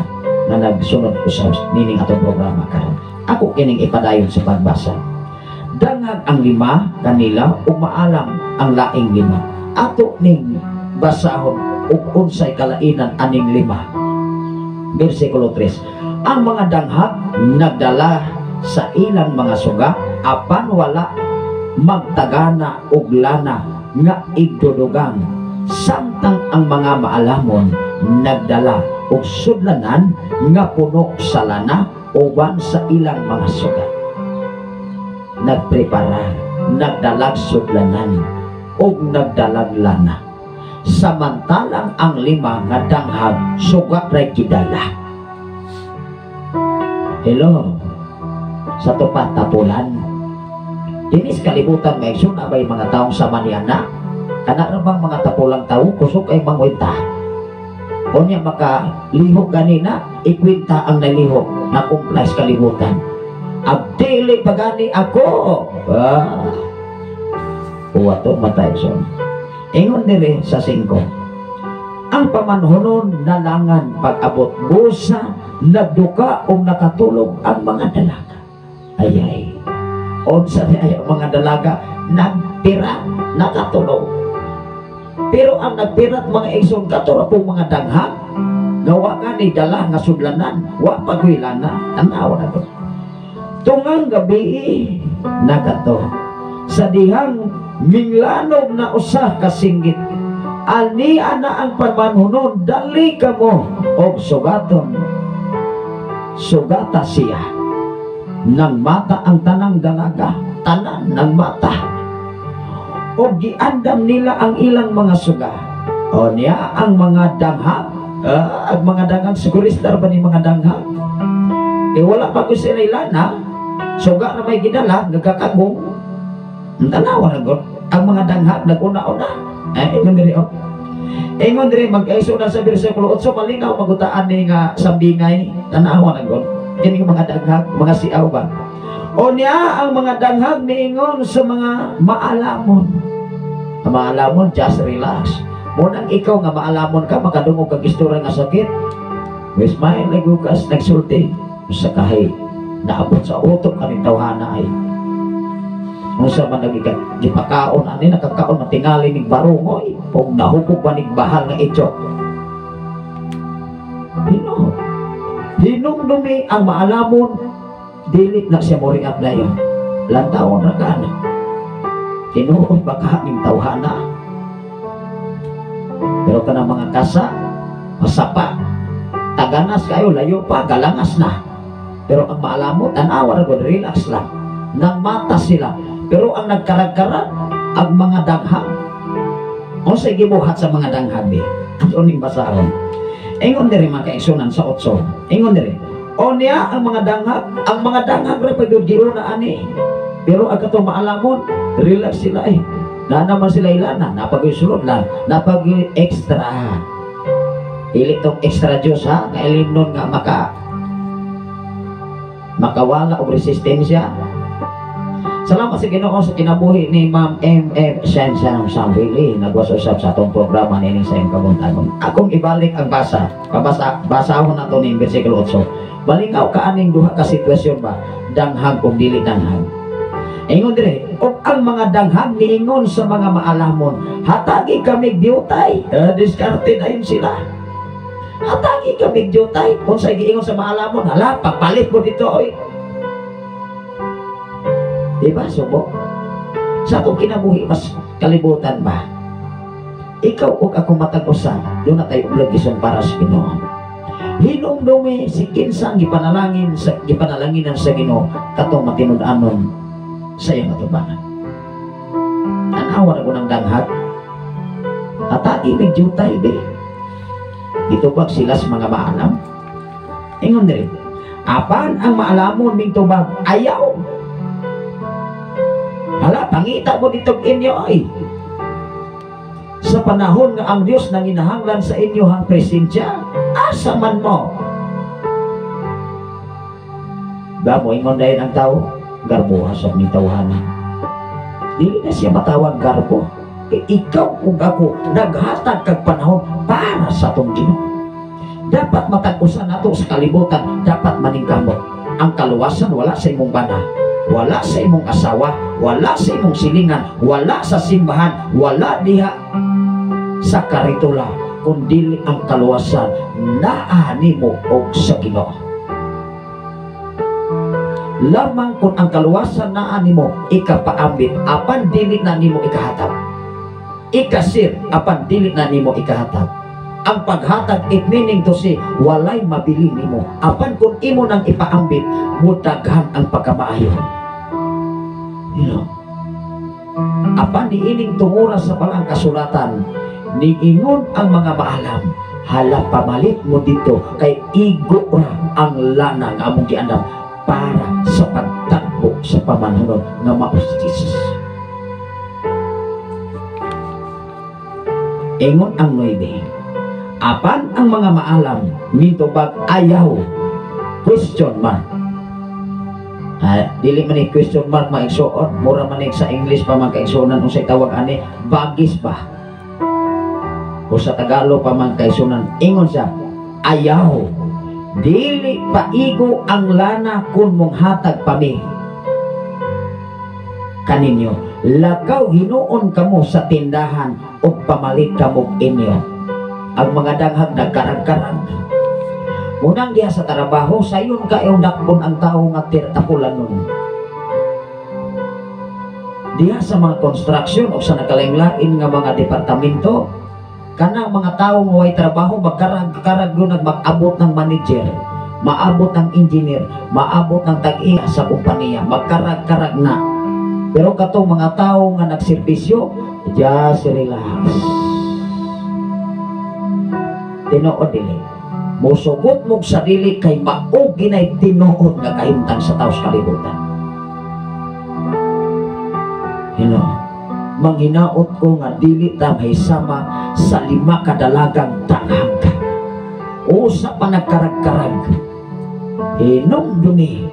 nga nagsunod usab nining atong programa karon? Ako kining ipadayon sa pagbasa. Danghag ang lima kanila ug maalam ang laing lima. Ato ning basahon ug unsay kalainan aning lima. Versikulo 3. Ang mga danghag nagdala sa ilang mga suga apan wala magtagana og lana nga igdudugang, samtang ang mga maalamon nagdala og sudlanan nga puno sa lana uban sa ilang mga suga. Nagprepara, nagdalag sudlanan ug nagdalag lana. Samantalang ang lima nga danghag, suga ray gidala. Hello. Sa tupat tapulan. Dinis kalibutan, may na ba'y mga taong sa maniana? Kana ra bang mga tapulang tao, kusog ay mangwenta. Unya maka lihok ganina, ikwenta ang nalihok na comply sa kalibutan. Abdili pagani ako. Ah. Uwato matay son. Ingon dire sa 5. Ang pamanhonon nalangan pag-abot busa, nagduka o nakatulog ang mga dalaga. Ayay. Unsa di ay ang mga dalaga nagpira, nakatulog. Pero ang nagpirat, mga igsoon, kato ra pong mga danghag. Gawa nga ni dala nga sudlanan, wa pagwilana, tanawa na to. Tungang gabi nakato. Sa dihang minglanog na usa ka singgit. Ani ana ang pamanhunon, dali kamo og sugaton. Sugata siya. Nang mata ang tanang dalaga, tanan ng mata. Og giandam nila ang ilang mga suga. O niya ang mga danghag, ang mga danghag siguristar ba ni mga danghag? Eh wala pa ko sila ilana, suga na may gidala, nagkakagong. Tanawa na god, ang mga danghag naguna-una. Eh, ingon diri oh. Ingon diri mag-aiso na sa bersikulo 8, malingaw magutaan ni nga sambingay, tanawa na god. Kini mga danghag, mga siaw ba? O niya ang mga danghag niingon sa mga maalamon. Ang maalamon, just relax. Munang ikaw nga maalamon ka, makadungog kag istorya nga sakit. Wis may nagukas nagsulti sa kahay naabot sa utok kaning tawhana ay. Unsa man nagikat gipakaon ani nakakaon matingali ning barungoy ug nahupog pa ning bahal nga itsok. Hino. Hinumdumi ang maalamon, dili na siya mo react dayon. Lantawon ra ka na. Tinuod ba ka ning tawhana? Pero kanang mga kasa, masapa, taganas kayo, layo pa, galangas na. Pero ang maalamon, tanawa ra gud, relax lang. Nang mata sila. Pero ang nagkarag-karag, ang mga danghag. Unsay gibuhat sa mga danghag di? Ato ning basahon. Ingon diri mga kaigsunan sa 8. Ingon diri. O niya ang mga danghag ra pag giuna ani. Pero ang katong maalamon, relax sila eh. Na naman sila ilana, napag-sulod lang, napag-extra. Dili tong extra juice ha, nga ilimnon nga makawala og resistensya. Salamat sa Ginoo sa kinabuhi ni Ma'am M.F. Sensam Sambili nagwas-usab sa atong programa nining sa iyong kabuntagon. Akong ibalik ang basa. Basahon nato ning bersikulo 8. Balingaw ka aning duha ka sitwasyon ba, danghag o dili danghag. Ingon dire, og ang mga danghag niingon sa mga maalamon, hatagi kami diutay. Diskarte na yun sila. Hatagi kami diutay. Kung sa giingon sa maalamon, hala, papalit mo dito, oy. Diba, subo? Sa atong kinabuhi, mas kalibutan ba? Ikaw ug ako matag usa, doon na tayo obligasyon para sa Ginoo. Hinumdumi si kinsa ang gipanalangin sa gipanalanginan sa Ginoo katong matinud-anon sa iyang atubangan. Tan-awa na ko ng danghag. Hatagi mig jutay be. Gitubag sila sa mga maalam. Ingon diri, apan ang maalamon mingtubag ayaw. Hala, pangita mo ditong inyo ay. Sa panahon nga ang Dios nanginahanglan sa inyo ang presensya, asa man mo? Ba mo ingon dayon ang tao, garbo hasab ni tawhana. Dili na siya matawag garbo. Kay ikaw ug ako naghatag kag panahon para sa atong Ginoo. Dapat matag-usa nato sa kalibutan, dapat maningkamot. Ang kaluwasan wala sa imong bana, wala sa imong asawa, wala sa imong silingan, wala sa simbahan, wala diha sa karitula, kundi ang kaluwasan naa nimo og sa Ginoo. Lamang kung ang kaluwasan naa nimo ikapaambit, apan dili na nimo ikahatag. Ikasir, apan dili na nimo ikahatag. Ang paghatag, it meaning to say, walay mabili nimo. Apan kung imo nang ipaambit, mudaghan ang pagkamaayo. You know? Apan niining tungura sa balang kasulatan, niingon ang mga maalam, hala pamalit mo dito, kay igo ra ang lana nga among giandam para sa pagtagbo sa pamanhunon nga mao si Jesus. Ingon ang 9, apan ang mga maalam nitubag ayaw, question mark. Dili man ni question mark maigsuon, mura man ni sa English pa man kaigsuonan unsay tawag ani, bagis ba? O sa Tagalog pa man kaigsuonan, ingon siya, ayaw, dili paigo ang lana kun mong hatag pami kaninyo. Lakaw hinuon kamo sa tindahan ug pamalit kamo inyo. Ang mga danghag nagkarag-karag. Unang diha sa trabaho, sayon kayong dakpon ang tao nga tapulan nun. Diha sa mga construction o sa nakalain-lain nga mga departamento, kanang mga tao nga way trabaho, magkarag-karag yun, mag-abot ng manager, maabot ng engineer, maabot ng tag-iya sa kumpanya, magkarag-karag na. Pero katong mga tao nga nagserbisyo, just relax. Tinuod dili. Mosugot mog sarili kay mao ginay tinuod nga kahimtang sa taos kalibutan. Hello. Manghinaot ko nga dili ta mahisama sa 5 ka dalagang danghag. Usa pa nagkarag-karag. Hinumdumi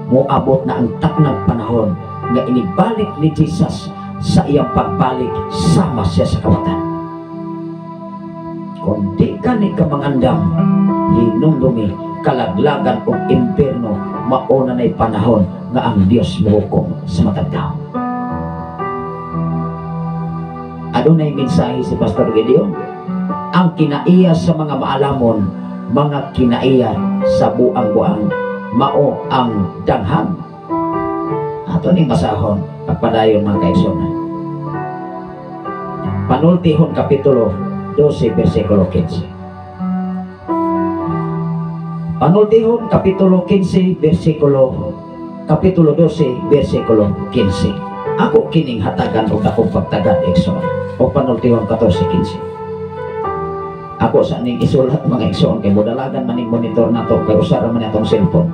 moabot na ang taknang panahon nga inibalik ni Jesus sa iyang pagbalik sama siya sa kawatan. Kung di ka ni kamangandam, hinumdumi kalaglagan og impierno, mauna na'y panahon nga ang Dios mohukom sa matag tao. Adunay mensahe si Pastor Gideon, ang kinaiya sa mga maalamon, mga kinaiya sa buang-buang, mao ang danghag. Ato ning basahon pagpadayon mga kaigsoon. Panultihon kapitulo 12 bersikulo 15. Panultihon kapitulo 15 bersikulo kapitulo 12 bersikulo 15. Ako kining hatagan og akong pagtagad igsoon. O panultihon 14:15. Ako sa ning isulat mga igsoon kay modalagan maning monitor nato kay usa ra man atong cellphone.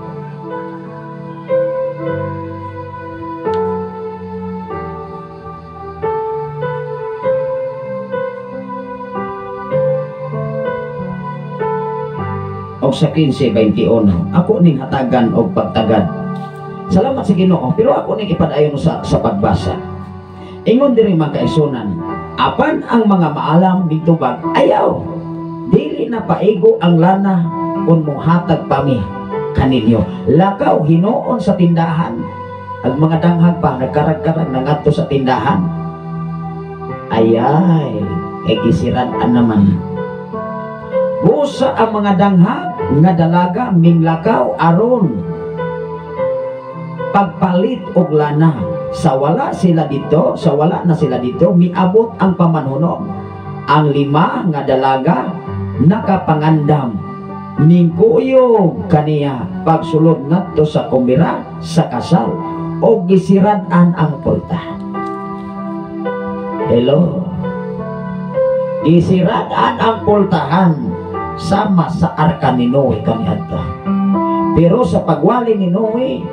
Og sa 15:21, ako ning hatagan og pagtagad. Salamat sa Ginoo, pero ako ning ipadayon sa pagbasa. Ingon diri mga kaigsunan, apan ang mga maalam mitubag ayaw, dili na paigo ang lana kun monghatag pami kaninyo. Lakaw hinuon sa tindahan Ang mga danghag pa nagkarag-karag nangadto sa tindahan. Ayay, kay gisirad-an naman. Busa ang mga danghag nga dalaga minglakaw aron pagpalit og lana. Sa wala sila dito, sa wala na sila dito, miabot ang pamanhunom. Ang lima nga dalaga nakapangandam, ningkuyog kaniya pagsulod ngadto sa kumbira sa kasal o gisirad-an ang pulta. Hello. Gisirad-an ang pultahan sama sa arka ni Noe kaniadto. Pero sa pagwali ni Noe,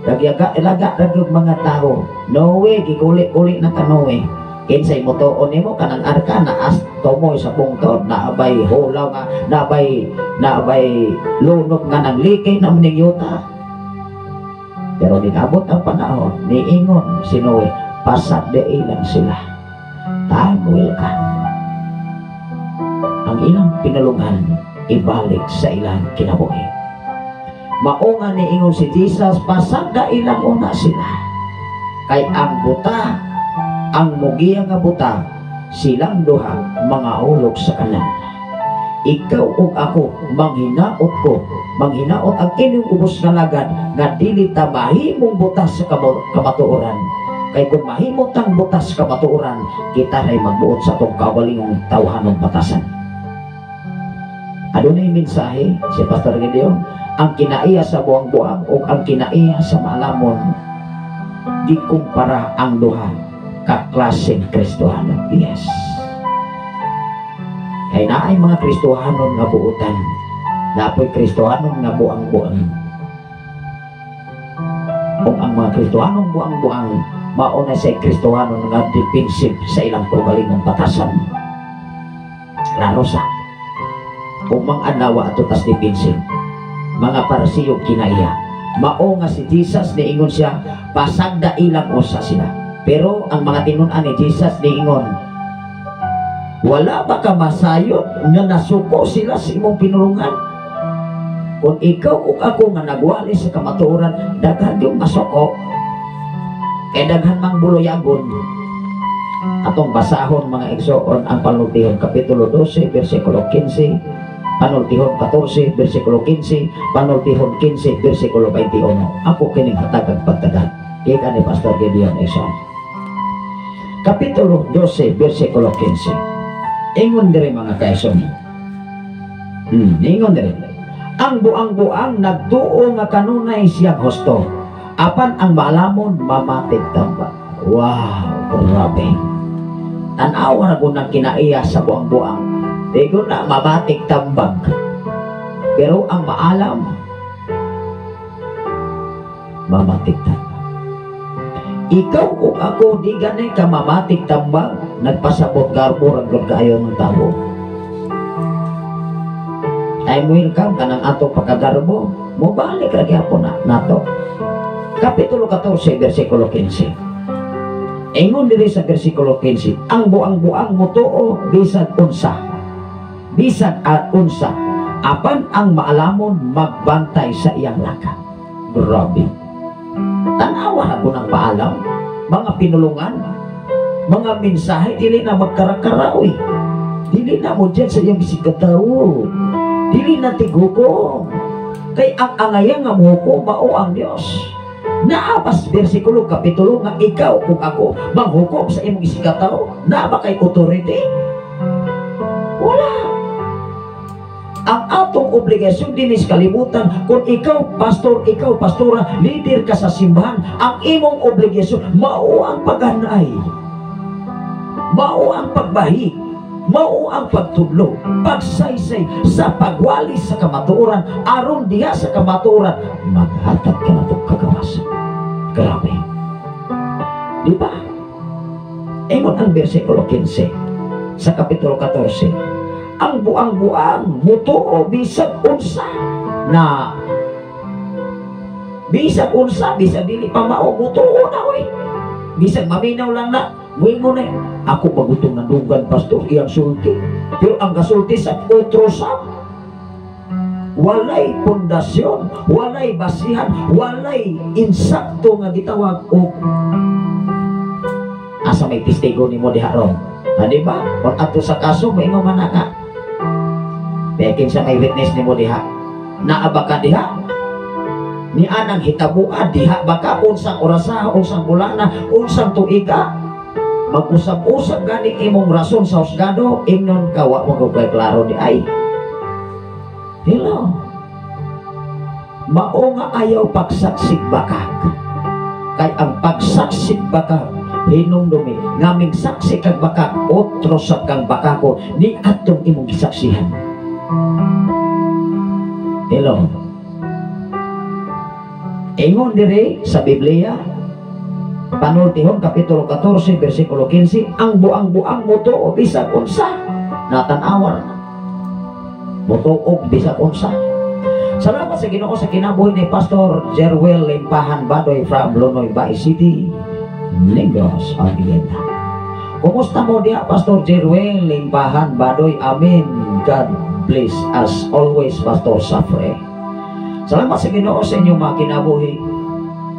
nagyaga ilaga ra mga tao. Noe, gikuli-uli na ka, Noe. Kinsay motuon nimo kanang arka na as tumoy sa pungtod, naabay hulaw nga, naabay lunok nga nang likay na ning yuta. Pero niabot ang panahon, niingon si Noe, pasag lang sila. Time will come. Ang ilang pinulungan, ibalik sa ilang kinabuhi. Mao nga niingon si Jesus, pasagda ilang una sila. Kay ang buta, ang mugiya nga buta, silang duha mga hulog sa kanan. Ikaw ug ako, manghinaot ko, manghinaot ang inyong ubos nga lagad nga dili ta mahimong butas sa kamatuoran. Kay kung mahimo tang butas sa kamatuoran, kita ray magbuot sa atong kaugalingong tawhanong batasan. Adunay mensahe si Pastor Gideon, ang kinaiya sa buang-buang o ang kinaiya sa maalamon, gikumpara ang duha ka klaseng Kristohano. Yes. Kay naay mga Kristohanon nga buutan, napoy Kristohanon nga buang-buang. Kung ang mga Kristohanong buang-buang, mao na sa Kristohanon nga defensive sa ilang kaugalingong batasan. Klaro sa. Kung mang anawa ato tas defensive, mga Parisiyo kinaiya. Mao nga si Jesus niingon siya, pasagda ilang usa sila. Pero ang mga tinun-an ni Jesus niingon, wala ba ka masayod nga nasuko sila sa imong pinulungan? Kung ikaw ug ako nga nagwali sa kamatuoran, daghan yung masuko. Kay daghan mang buloyagon. Atong basahon, mga igsoon, ang Panultihon Kapitulo 12 versikulo 15, Panultihon 14 versikulo 15, Panultihon 15 versikulo 21. Ako kining hatagag pagtagal. Gikan ni Pastor Gideon Ison. Kapitulo 12 versikulo 15. Ingon diri, mga kaison. Ingon diri. Ang buang-buang nagtuo nga kanunay siyang husto. Apan ang maalamon mamatig tambag. Wow, grabe. Tanawa na kung nang kinaiya sa buang-buang. Digo na mamatik tambag. Pero ang maalam, mamatik tambag. Ikaw ug ako, di gani ka mamatik tambag, nagpasabot garbo ra gyud kaayo ng tao. Time will come kanang atong pagkagarbo, mobalik ra gyapon na nato. Kapitulo 14 versikulo 15. Ingon diri sa versikulo 15, ang buang-buang motuo bisan unsa. Bisan at unsa, apan ang maalamon magbantay sa iyang laka. Grabe. Tanawa ako ng paalam, mga pinulungan, mga mensahe, dili na magkarakaraoy. Dili na mo dyan sa iyang bisikatawo. Dili na tighukom. Kay ang angayang nga mohukom mao ang Dios. Naapas versikulo kapitulo nga ikaw kung ako manghukom sa imong isigatawo, naa ba kay authority? Wala. Ang atong obligasyon dinhi sa kalibutan, kung ikaw pastor, ikaw pastora, leader ka sa simbahan, ang imong obligasyon mao ang paghanay, mao ang pagbahi, mao ang pagtudlo, pagsaysay sa pagwali sa kamatuoran, aron diha sa kamatuoran maghatag ka natong kagawasan. Grabe. Di ba? Ingon ang versikulo 15 sa kapitulo 14. Ang buang-buang mutuo bisag unsa na, bisag unsa, bisag dili pa mao, mutuo na oy. Bisag maminaw lang na, muingon na, ako bagutong nadunggan, pastor, iyang sulti. Pero ang gasulti sa otro sa. Walay pundasyon, walay basihan, walay insakto nga gitawag og asa may testigo nimo diha ron. Ha, di ba? Kung adto sa kaso, moingon man na nga. Bekin sa may witness nimo diha. Naa ba ka diha? Ni anang hitabua diha ba ka, unsang orasa, unsang bulana, unsang tuiga? Mag-usab-usab gani imong rason sa husgado, ingnon ka wa mo gud klaro di ay. Hello. Mao nga ayaw pagsaksig bakak. Kay ang pagsaksig bakak, hinumdumi ngaming saksi kag bakak, otro sa kang bakako ni atong imong gisaksihan. Hello. Ingon dire sa Biblia, Panultihon Kapitulo 14, versikulo 15, ang buang-buang motuo bisag unsa, natanawan na. Motuo bisag unsa. Salamat sa Ginoo sa kinabuhi ni Pastor Jerwel Limpahan Badoy from Lonoy, Bais City, Negros Oriental. Kumusta mo diha, Pastor Jerwel Limpahan Badoy? Amen. God bless us always, Pastor Safre. Salamat sa Ginoo sa inyong mga kinabuhi.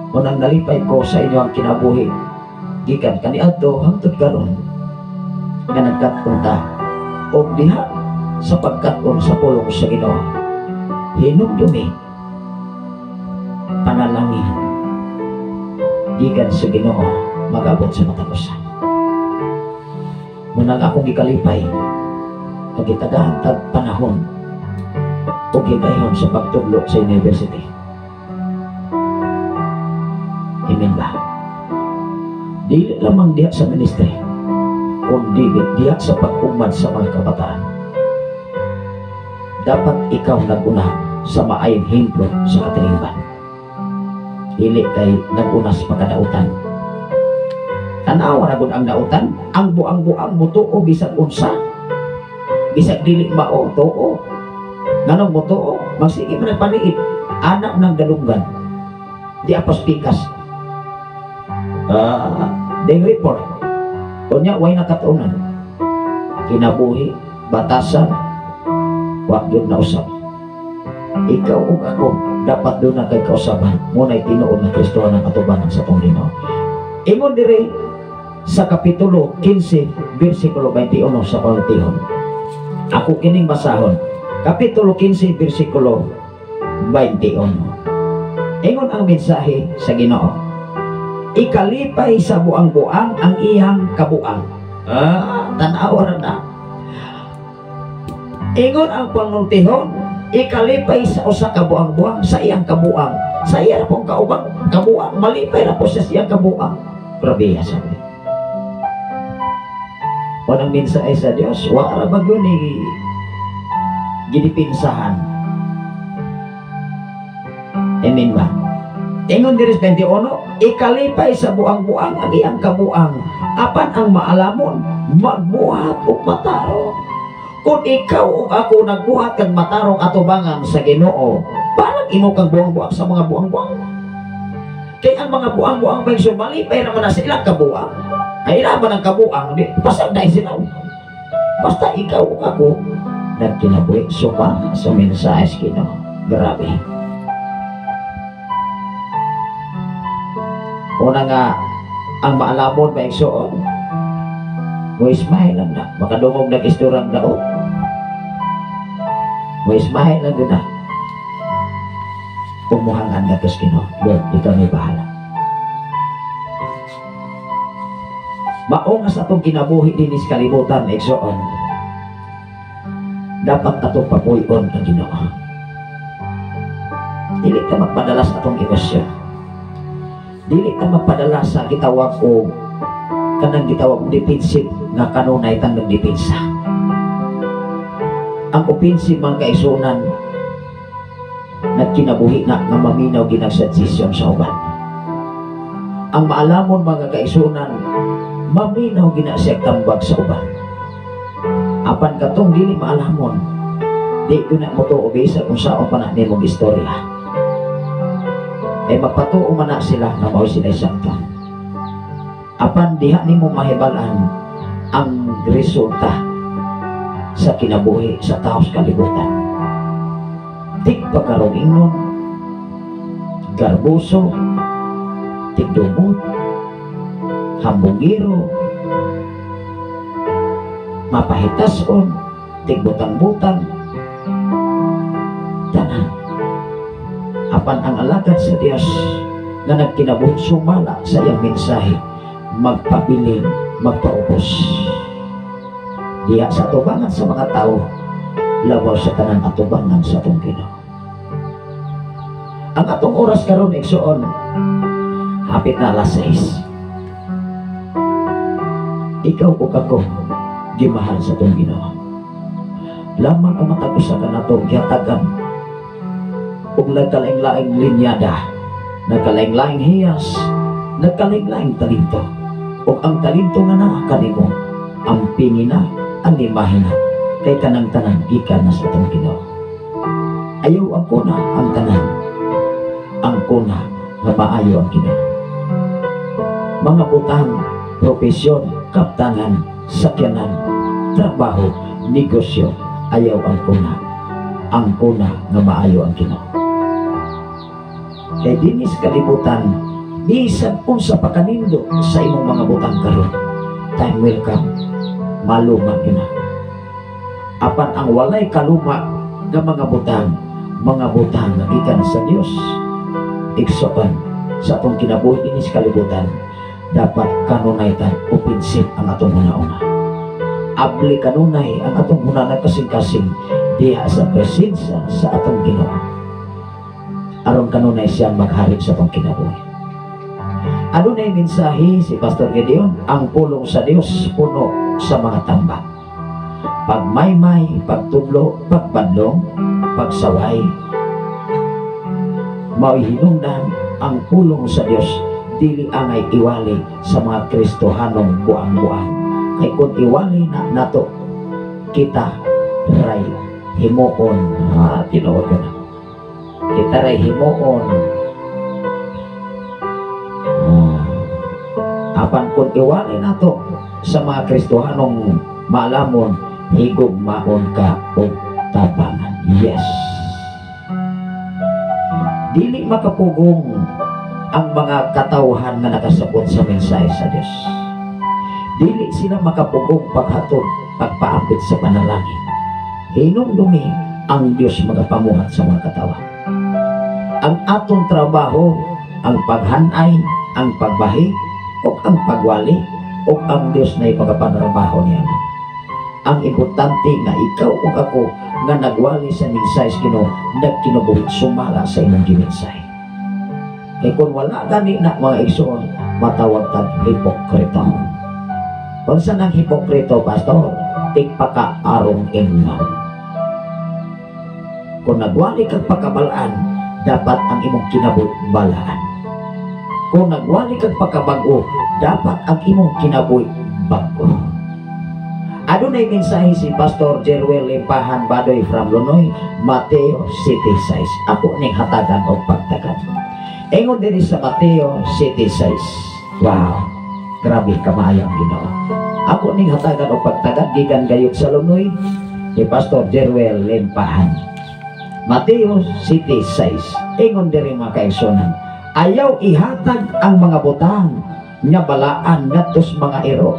Unang nalipay ko sa inyo ang kinabuhi gikan kaniadto hangtod karon nga nagkat-on ta og diha sa pagkat-on sa pulong sa Ginoo. Hinumdumi, panalangin gikan sa Ginoo magabot sa matag usa. Munang akong gikalipay nga gitagahan tag panahon ug higayon sa pagtudlo sa university. Amen ba? Dili lamang diha sa ministry, kundi diha sa pag-umad sa mga kabataan. Dapat ikaw naguna sa maayong hemplo sa katilingban. Dili kay naguna sa pagkadautan. Tanawa na gud ang dautan, ang buang-buang motuo bisag unsa. Bisag dili mao tuo. Nganong motuo, magsige man ang paniid, anak ng dalunggan. Di apas pikas. Ding report. Unya way nakatunan. Kinabuhi, batasan, wa gyud nausab. Ikaw ug ako dapat doon na kay kausaban. Muna'y tinuod na Kristo ang atubangan sa atong Ginoo. Ingon dire sa Kapitulo 15, versikulo 21 sa Panultihon. Ako kining basahon. Kapitulo 15, versikulo 21. Ingon ang mensahe sa Ginoo. Ikalipay sa buang-buang ang iyang kabuang. Tanawa na na. Ingon ang Panultihon, ikalipay sa usa ka buang-buang sa iyang kabuang. Sa iya pong kaubang kabuang, malipay na po siya sa iyang kabuang. Grabe sabi. Unang mensahe sa Dios, wa ra ba gyud ni gidipinsahan. Amen ba? Ingon diri sa 21, ikalipay sa buang-buang ang iyang kabuang, apan ang maalamon magbuhat og matarong. Kung ikaw o ako nagbuhat kang matarong atubangan sa Ginoo, parang imo kang buang-buang sa mga buang-buang. Kay ang mga buang-buang may malipay naman na sa ilang kabuang. Ay man ang kabuang, di pasag na sila. Basta ikaw o ako nagkinabuhi suma sa mensahe sa Ginoo. Grabe. Una nga, ang maalamon maigsoon, mo smile lang na, makadungog nag-isturang daot. Mo smile lang din na. Pumuhangan na tos Ginoo. Lord, ikaw may bahala. Mao nga sa atong kinabuhi dinis kalibutan, igsoon, dapat atong papuy-on ang Ginoo. Dili ka magpadala sa atong emosyon. Dili ka magpadala sa gitawag o kanang gitawag og defensive nga kanunay tang nagdepensa. Ang offensive mga kaisunan nagkinabuhi na nga maminaw ginagsuggestion sa uban. Ang maalamon mga kaisunan maminaw gina siya tambag sa uban. Apan katong dili maalamon, di ko na mo to obisa kung saan pa na nimong istorya. Eh magpatuo man na sila na mao sila sakto. Apan diha nimo mahibal-an ang resulta sa kinabuhi sa taos kalibutan. Tigpakarong ingnon, garboso, tigdumot, hambugiro, mapahitason, tigbutang-butang, tanan. Apan ang alagad sa Dios nga nagkinabuhi sumala sa iyang mensahe, magpabilin, magpaubos diha sa atubangan sa mga tao, labaw sa tanan atubangan sa atong Ginoo. Ang atong oras karon, igsuon, hapit na alas 6. Ikaw ug ako gimahal sa atong Ginoo. Lamang ang matag usa kanato gihatagan og nagkalaing-laing linyada, nagkalaing-laing hiyas, nagkalaing-laing talento. Ug ang talento nga naa kanimo, ampingi na, animahin na, kay kanang tanan gikan na sa atong Ginoo. Ayaw ang kuna ang tanan, ang kuna nga maayo ang Ginoo. Mga butang, propesyon, kaptangan, sakyanan, trabaho, negosyo, ayaw ang kuna. Ang kuna nga maayo ang Ginoo. Kay dinis kalibutan, bisan unsa pa kanindo sa imong mga butang karon, time will come, maluma yun na. Apan ang walay kaluma nga mga butang nga gikan sa Dios, igsoon, sa atong kinabuhi dinis kalibutan, dapat kanunay tan opensive ang atong huna-huna. Abli kanunay ang atong hunana kasing-kasing diha sa presensya sa atong Ginoo. Aron kanunay siya maghari sa atong kinabuhi. Adunay mensahe si Pastor Gideon, ang pulong sa Dios puno sa mga tambak. Pagmaymay, pagtudlo, pagpadlong, pagsaway. Mao'y hinungdan ang pulong sa Dios dili angay iwali sa mga Kristohanong buang-buang. Kay kung iwali na nato, kita ray himuon. Ah, tinuod ka na. Kita ray himuon. Ah, apan kung iwali nato sa mga Kristohanong maalamon, higugmaon ka og tabangan. Yes. Dili makapugong ang mga katawhan nga nakasabot sa mensahe sa Dios. Dili sila makapugong paghatod, pagpaambit sa panalangin. Hinumdumi ang Dios magapamuhat sa mga katawhan. Ang atong trabaho, ang paghanay, ang pagbahi, o ang pagwali, o ang Dios na ipagapanrabaho niya. Ang importante nga ikaw ug ako nga nagwali sa mensahe sa Ginoo, nagkinabuhi sumala sa imong gimensahe. Kay kung wala gani na, mga igsoon, matawag tag hipokrito. Unsa nang hipokrito, Pastor? Tigpaka arong ingnon. Kung nagwali kag pagkabalaan, dapat ang imong kinabuhi balaan. Kung nagwali kag pagkabag-o, dapat ang imong kinabuhi bag-o. Adunay mensahe si Pastor Jeruel Limpahan Badoy from Lunoy, Mateo 7:6. Ako ning hatagan og pagtagan. Ingon diri sa Mateo 7:6. Wow, grabe kamaayo ang Ginoo. Ako ning hatagan og pagtagan gikan gayud sa Lunoy ni Pastor Jeruel Limpahan. Mateo 7:6. Ingon diri, mga kaigsunan, ayaw ihatag ang mga butang nga balaan ngadto sa mga iro.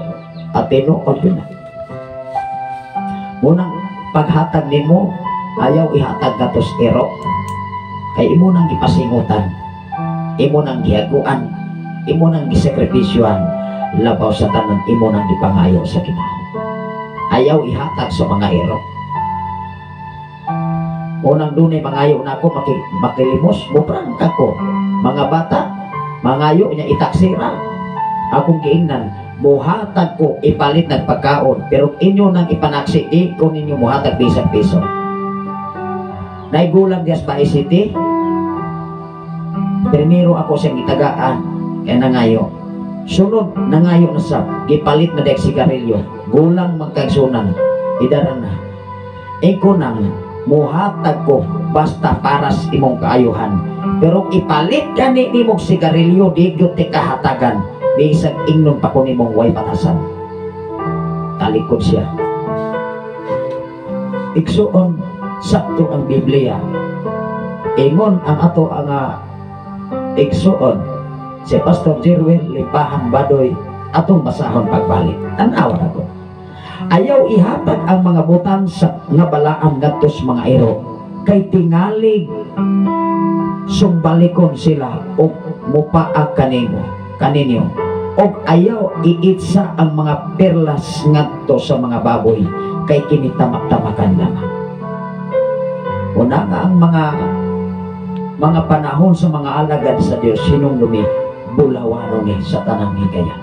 At tinuod yun na. Munang paghatag nimo, ayaw ihatag ngadto sa iro. Kay imo nang gipasingutan, imo nang gihaguan, imo nang gisakripisyohan, labaw sa tanan imo nang gipangayo sa Ginoo. Ayaw ihatag sa mga iro. Unang dunay mangayo nako makilimos, muprangka ko. Mga bata, mangayo niya itaksira. Akong giingnan, muhatag ko ipalit ng pagkaon, pero inyo nang ipanaksi, di ko ninyo muhatag bisag piso. Naigulang dias pa City. Primero ako siyang gitagaan, kaya nangayo. Sunod, nangayo na sa gipalit na dek sigarilyo. Gulang magkaigsunan, idara na. Iko nang muhatag ko basta para sa imong kaayuhan. Pero ipalit gani nimong sigarilyo, di gyud ti kahatagan. Bisag ingnon pa ko nimong way batasan. Talikod siya. Igsuon, sakto ang Biblia. Ingon ang ato ang igsuon si Pastor Jerwin Lipahan Badoy, atong basahon pagbalik. Tan-awa ako. Ayaw ihatag ang mga butang sa nga balaan ngadto sa mga iro kay tingalig sumbalikon sila og mupaag kanimo kaninyo, og ayaw iitsa ang mga perlas ngadto sa mga baboy kay kini tamak-tamakan lamang. Una nga ang mga panahon sa mga alagad sa Dios hinumdumi bulawano ni sa tanang higaya.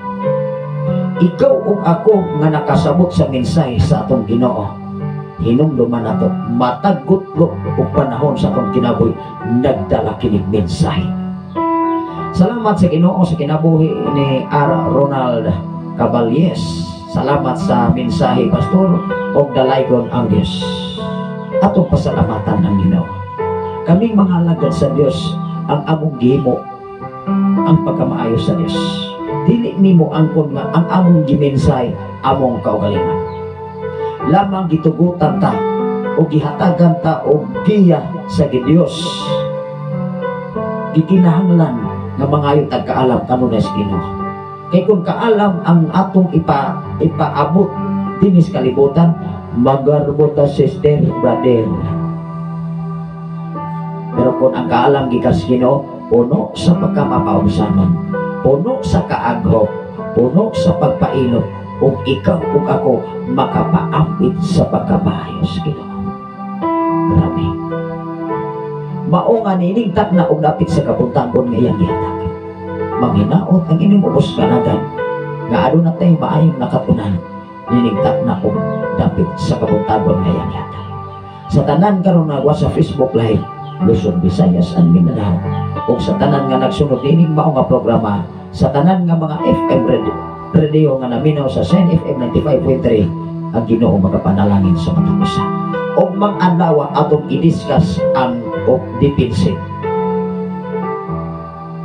Ikaw ug ako nga nakasabot sa mensahe sa atong Ginoo, hinumduman nato matag gutlo ug panahon sa atong kinabuhi nagdala kinig mensahe. Salamat sa Ginoo sa kinabuhi ni R. Ronald Caballes. Salamat sa mensahe, Pastor, og dalaygon ang Dios. Atong pasalamatan ang Ginoo. Kaming mga alagad sa Dios, ang among gihimo ang pagkamaayo sa Dios. Dili nimo angkon nga ang among gimensahe among kaugalingon. Lamang gitugutan ta o gihatagan ta og giya sa Dios. Gikinahanglan nga mangayo tag kaalam kanunay sa Ginoo. Kay kung kaalam ang atong ipaabot dinis kalibutan, magarbo ta, sister, brother. Pero kung ang kaalam gikan sa Ginoo, puno sa pagkamapaubsanon, puno sa kaaghop, puno sa pagpailok, ug ikaw ug ako makapaambit sa pagkamaayo sa Ginoo. Grabe. Mao nga nining takna og dapit sa kabuntagon nga iyang gihatag. Manghinaot ang inyong ubos kanagan nga aduna tay maayong nakatunan nining takna og dapit sa kabuntagon nga iyang gihatag. Sa tanan karon nga sa Facebook Live, Luzon, Visayas and Mindanao, ug sa tanan nga nagsunod nining mao nga programa, sa tanan nga mga FM radio nga naminaw sa Sen FM 95.3, ang Ginoo magapanalangin sa matag usa. Og mang-adlaw atong i-discuss ang og defensive.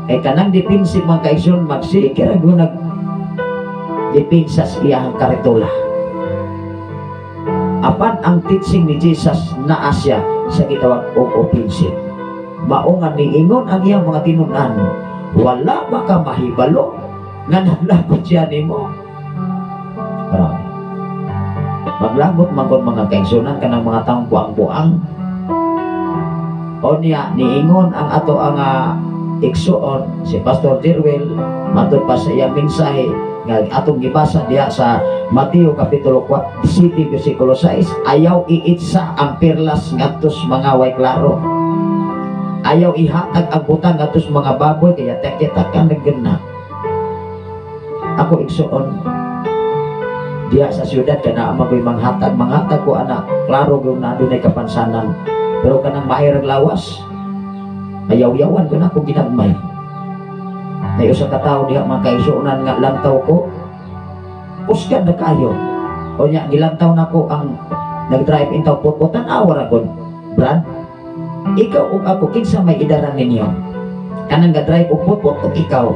Kay kanang defensive, mga kaigsoon, magsige ra gyud nag depensa sa iyang karitula. Apan ang teaching ni Jesus naa siya sa gitawag og offensive. Mao nga niingon ang iyang mga tinun-an, "Wala ba ka mahibalo nga naglagot siya nimo?" Grabe. Maglagot man kon, mga kaigsunan, kanang mga taong buang-buang. O niya, niingon ang ato ang igsuon si Pastor Jerwell matud pa sa iyang mensahe nga atong gibasa diha sa Mateo Kapitulo 4 City versikulo 6, ayaw iitsa ang perlas ngadto sa mga way klaro. Ayaw ihatag ang butang ngadto sa mga baboy kaya teketakan nagana. Ako, igsuon, diha sa siyudad kana magoy manghatag manghatag ko ana, klaro gyud na adunay kapansanan, pero kanang maayong lawas, ayaw-yawan ko na ako ginagmay. Nay usa ka tawo diha, mga kaigsuonan, nga lantaw ko, usgan na kayo. O nya gilantaw nako ang nag-drive in taw putputan, awa ra gud. Brad, ikaw ug ako, kinsa may idaran ninyo? Kanang ga-drive og putput og ikaw?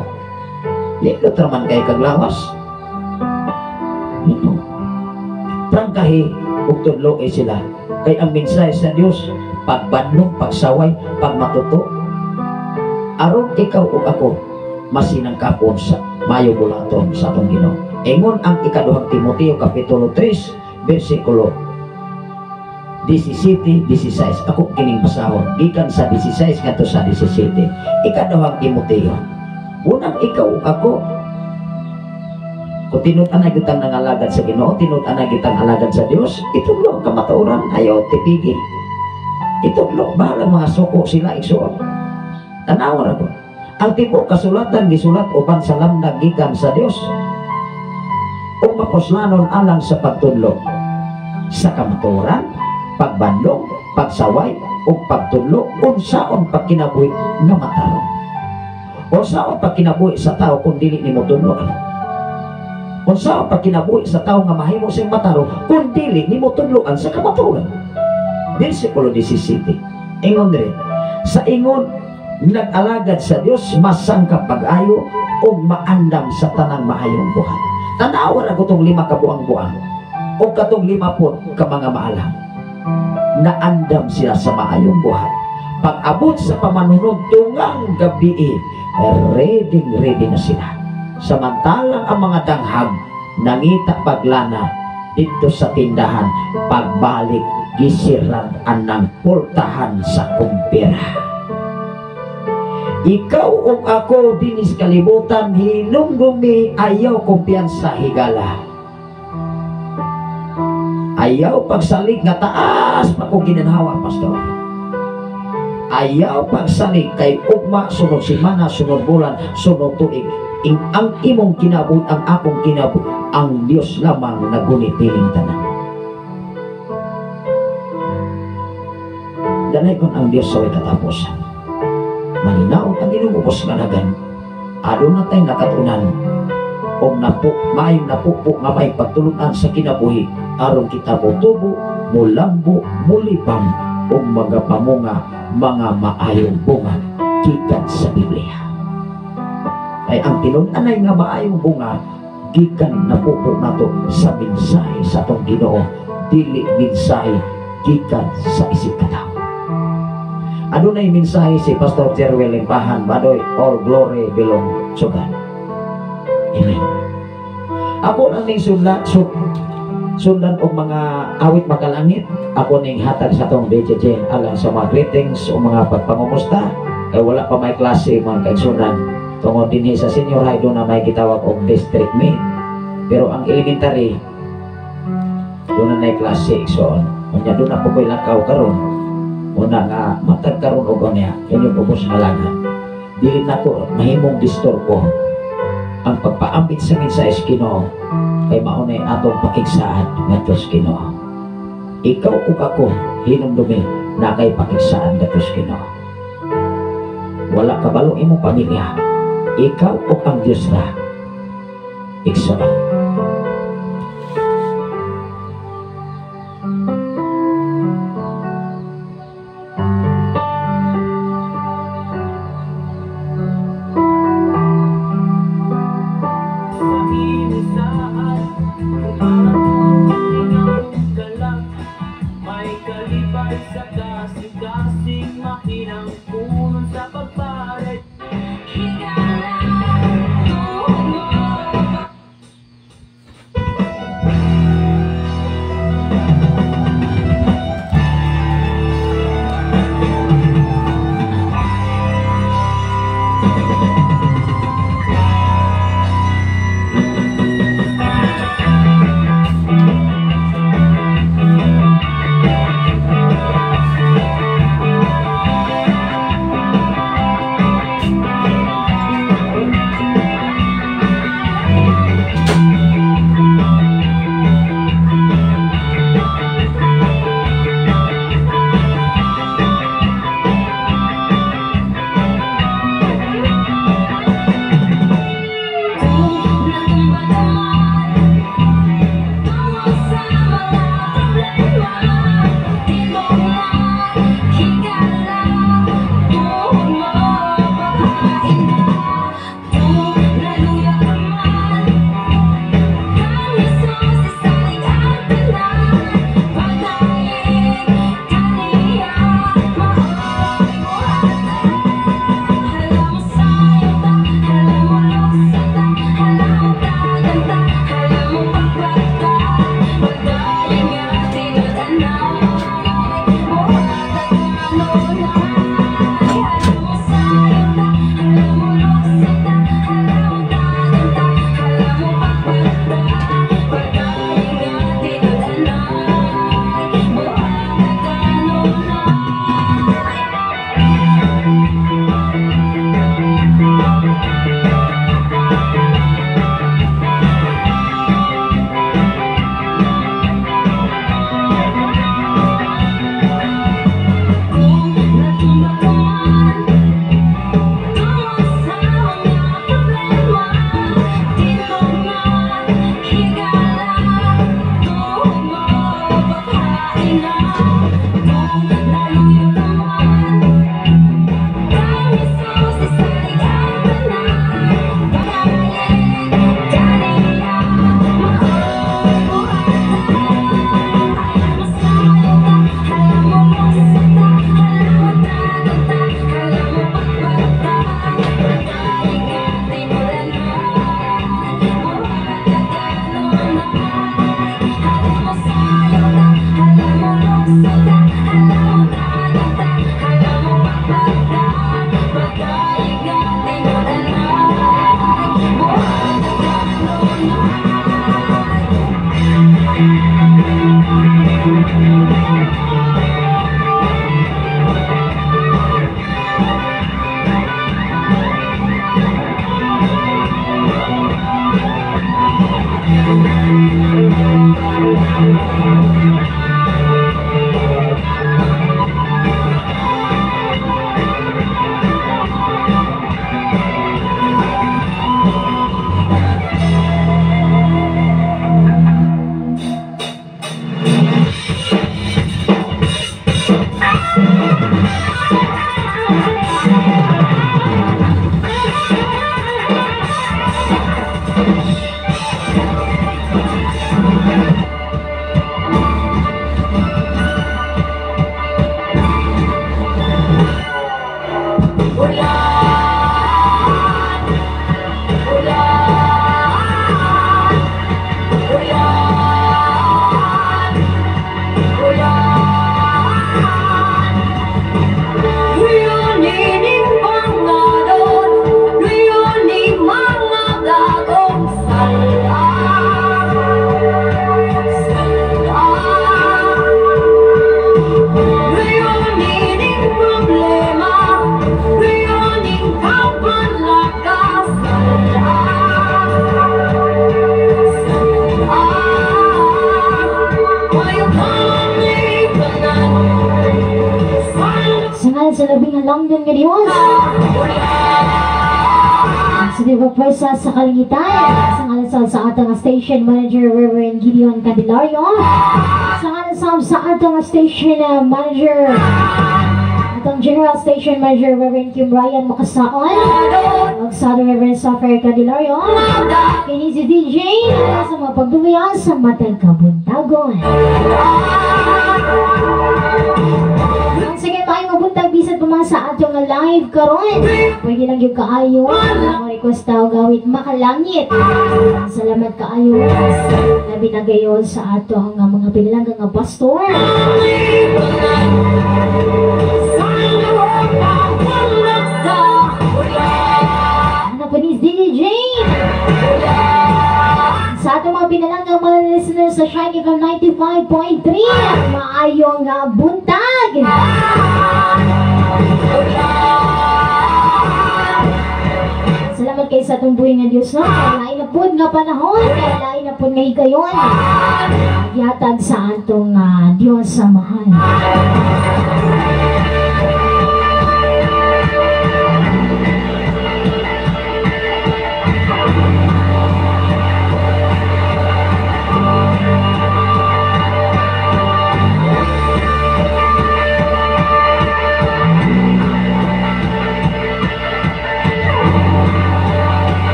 Lindot ra man kay kaglawas. Ino. Prangkahi ug tudloe sila. Kay ang mensahe sa Dios, pagbanlong, pagsaway, pagmatuto. Aron ikaw ug ako masinangkapon sa mayo bulaton sa atong Ginoo. Ingon ang ikaduhang Timoteo kapitulo 3 bersikulo 17, 16. Ako kining basahon gikan sa 16 ngadto sa 17. Ikaduhang Timoteo. Unang ikaw ug ako, kung tinud-an na gitang nangalagad sa Ginoo, tinud-an na gitang alagad sa Dios, itudlo ang kamatuoran, ayaw tipigi. Itudlo, bahalang mga suko sila, igsuon. Tanawa ra ko. Ang tibuok kasulatan gisulat uban sa lamnag gikan sa Dios ug mapuslanon alang sa pagtudlo sa kamatuoran, pagbanlong, pagsaway ug pagtudlo unsaon pagkinabuhi nga matarong. Unsaon pagkinabuhi sa tao kung dili nimo tudloan? Unsaon pagkinabuhi sa tao nga mahimo siyang matarong kung dili nimo tudloan sa kamatuoran? Versikulo 17. Ingon diri, sa ingon nag-alagad sa Dios masangkap pag-ayo ug maandam sa tanang maayong buhat. Tanawa ra tong lima ka buang-buang o katong 50 ka mga maalam. Naandam sila sa maayong buhat. Pag-abot sa pamanunod tungang gabi, ready ready na sila. Samantalang ang mga danghag nangita paglana dito sa tindahan, pagbalik gisiran anang portahan sa kumpira. Ikaw ug ako dinis kalibutan, hinumdumi ayaw kumpiyansa higala. Ayaw pagsalig nga taas pa kong ginanhawa, pastor. Ayaw pagsalig kay ugma, sunod semana, sunod bulan, sunod tuig. Ang imong kinabot, ang akong kinabot, ang Dios lamang nagunit nining tanan. Dalaykon ang Dios sa way katapusan. Maninaot ang Ginoo nga nagan. Aduna tay nakatunan og napo maayong napupo nga may pagtulunan sa kinabuhi aron kita motubo, molambo, molipang ug magapamunga mga maayong bunga gikan sa Biblia. Ay ang tinun-anay nga maayong bunga gikan napupo nato sa mensahe sa atong Ginoo, dili mensahe gikan sa isip katawo. Adunay mensahe si Pastor Jerwel Limbahan Badoy, all glory belong to God. Amen. Ako lang ning sundan og mga awit makalangit. Ako ning hatag sa atong DJ alang sa mga greetings o mga pagpangumusta. Kay wala pa may klase mga kaigsunan. Tungod dinhi sa senior high doon na may gitawag og district meet. Pero ang elementary doon na may klase igsoon. Unya doon na po ko'y lakaw karon. Una nga matag karon og unya inyong ubos nga langan. Dili nako mahimong disturbo ang pagpaambit sa mensahe sa Ginoo kay maunay atong pakigsaad ngadto sa Ginoo. Ikaw ug ako hinumdumi na kay pakigsaad ngadto sa Ginoo. Wala kabalo imong pamilya, ikaw ug ang Dios ra. Igsoon. Higala, tuhod mo. ngalan sa labing halangdon nga Dios, sa di pwersa sa kalangitan, sa ngalan sa atong station manager Reverend Gideon Candelario, sa ngalan sa atong station manager, atong general station manager Reverend Kim Ryan Makasaon, ug sa atong Reverend Sapphire Candelario, kini si DJ sa mga pagdumayan sa matag kabuntagon. Sige, maayong buntag bisan pa man sa atong live karon. Pwede lang yung kaayo mga request tao gawit makalangit. Salamat kaayo labi na gayon sa atong mga pinalangga nga pastor. Ano po ni DJ Jane? Sa atong mga pinalanggang mga listeners sa Shine FM 95.3, maayong buntag! Salamat kay sa atong buhi nga Diyos, no? Lain na pod nga panahon, lain na pod nga higayon. Yatag sa atong Diyos sa mahal.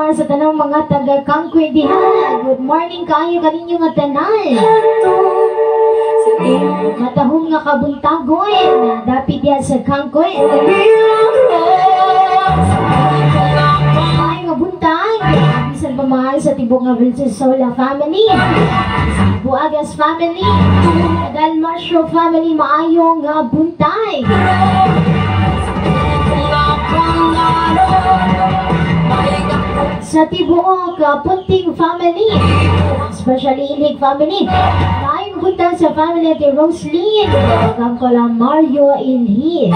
Sa tanang mga taga-Kangkwe diha. Good morning kaayo kaninyo nga tanan. Matahong nga kabuntagon dapit diha sa Kangkwe. Maayo nga buntag bisan pa man sa tibok nga Vilcesola family, Buagas family, Dalmasio family, maayo nga buntag. Sa tibuok Punting family, especially Ilhig family, maayong buntag sa family ni Roslyn, Kangkola Mario Ilhig.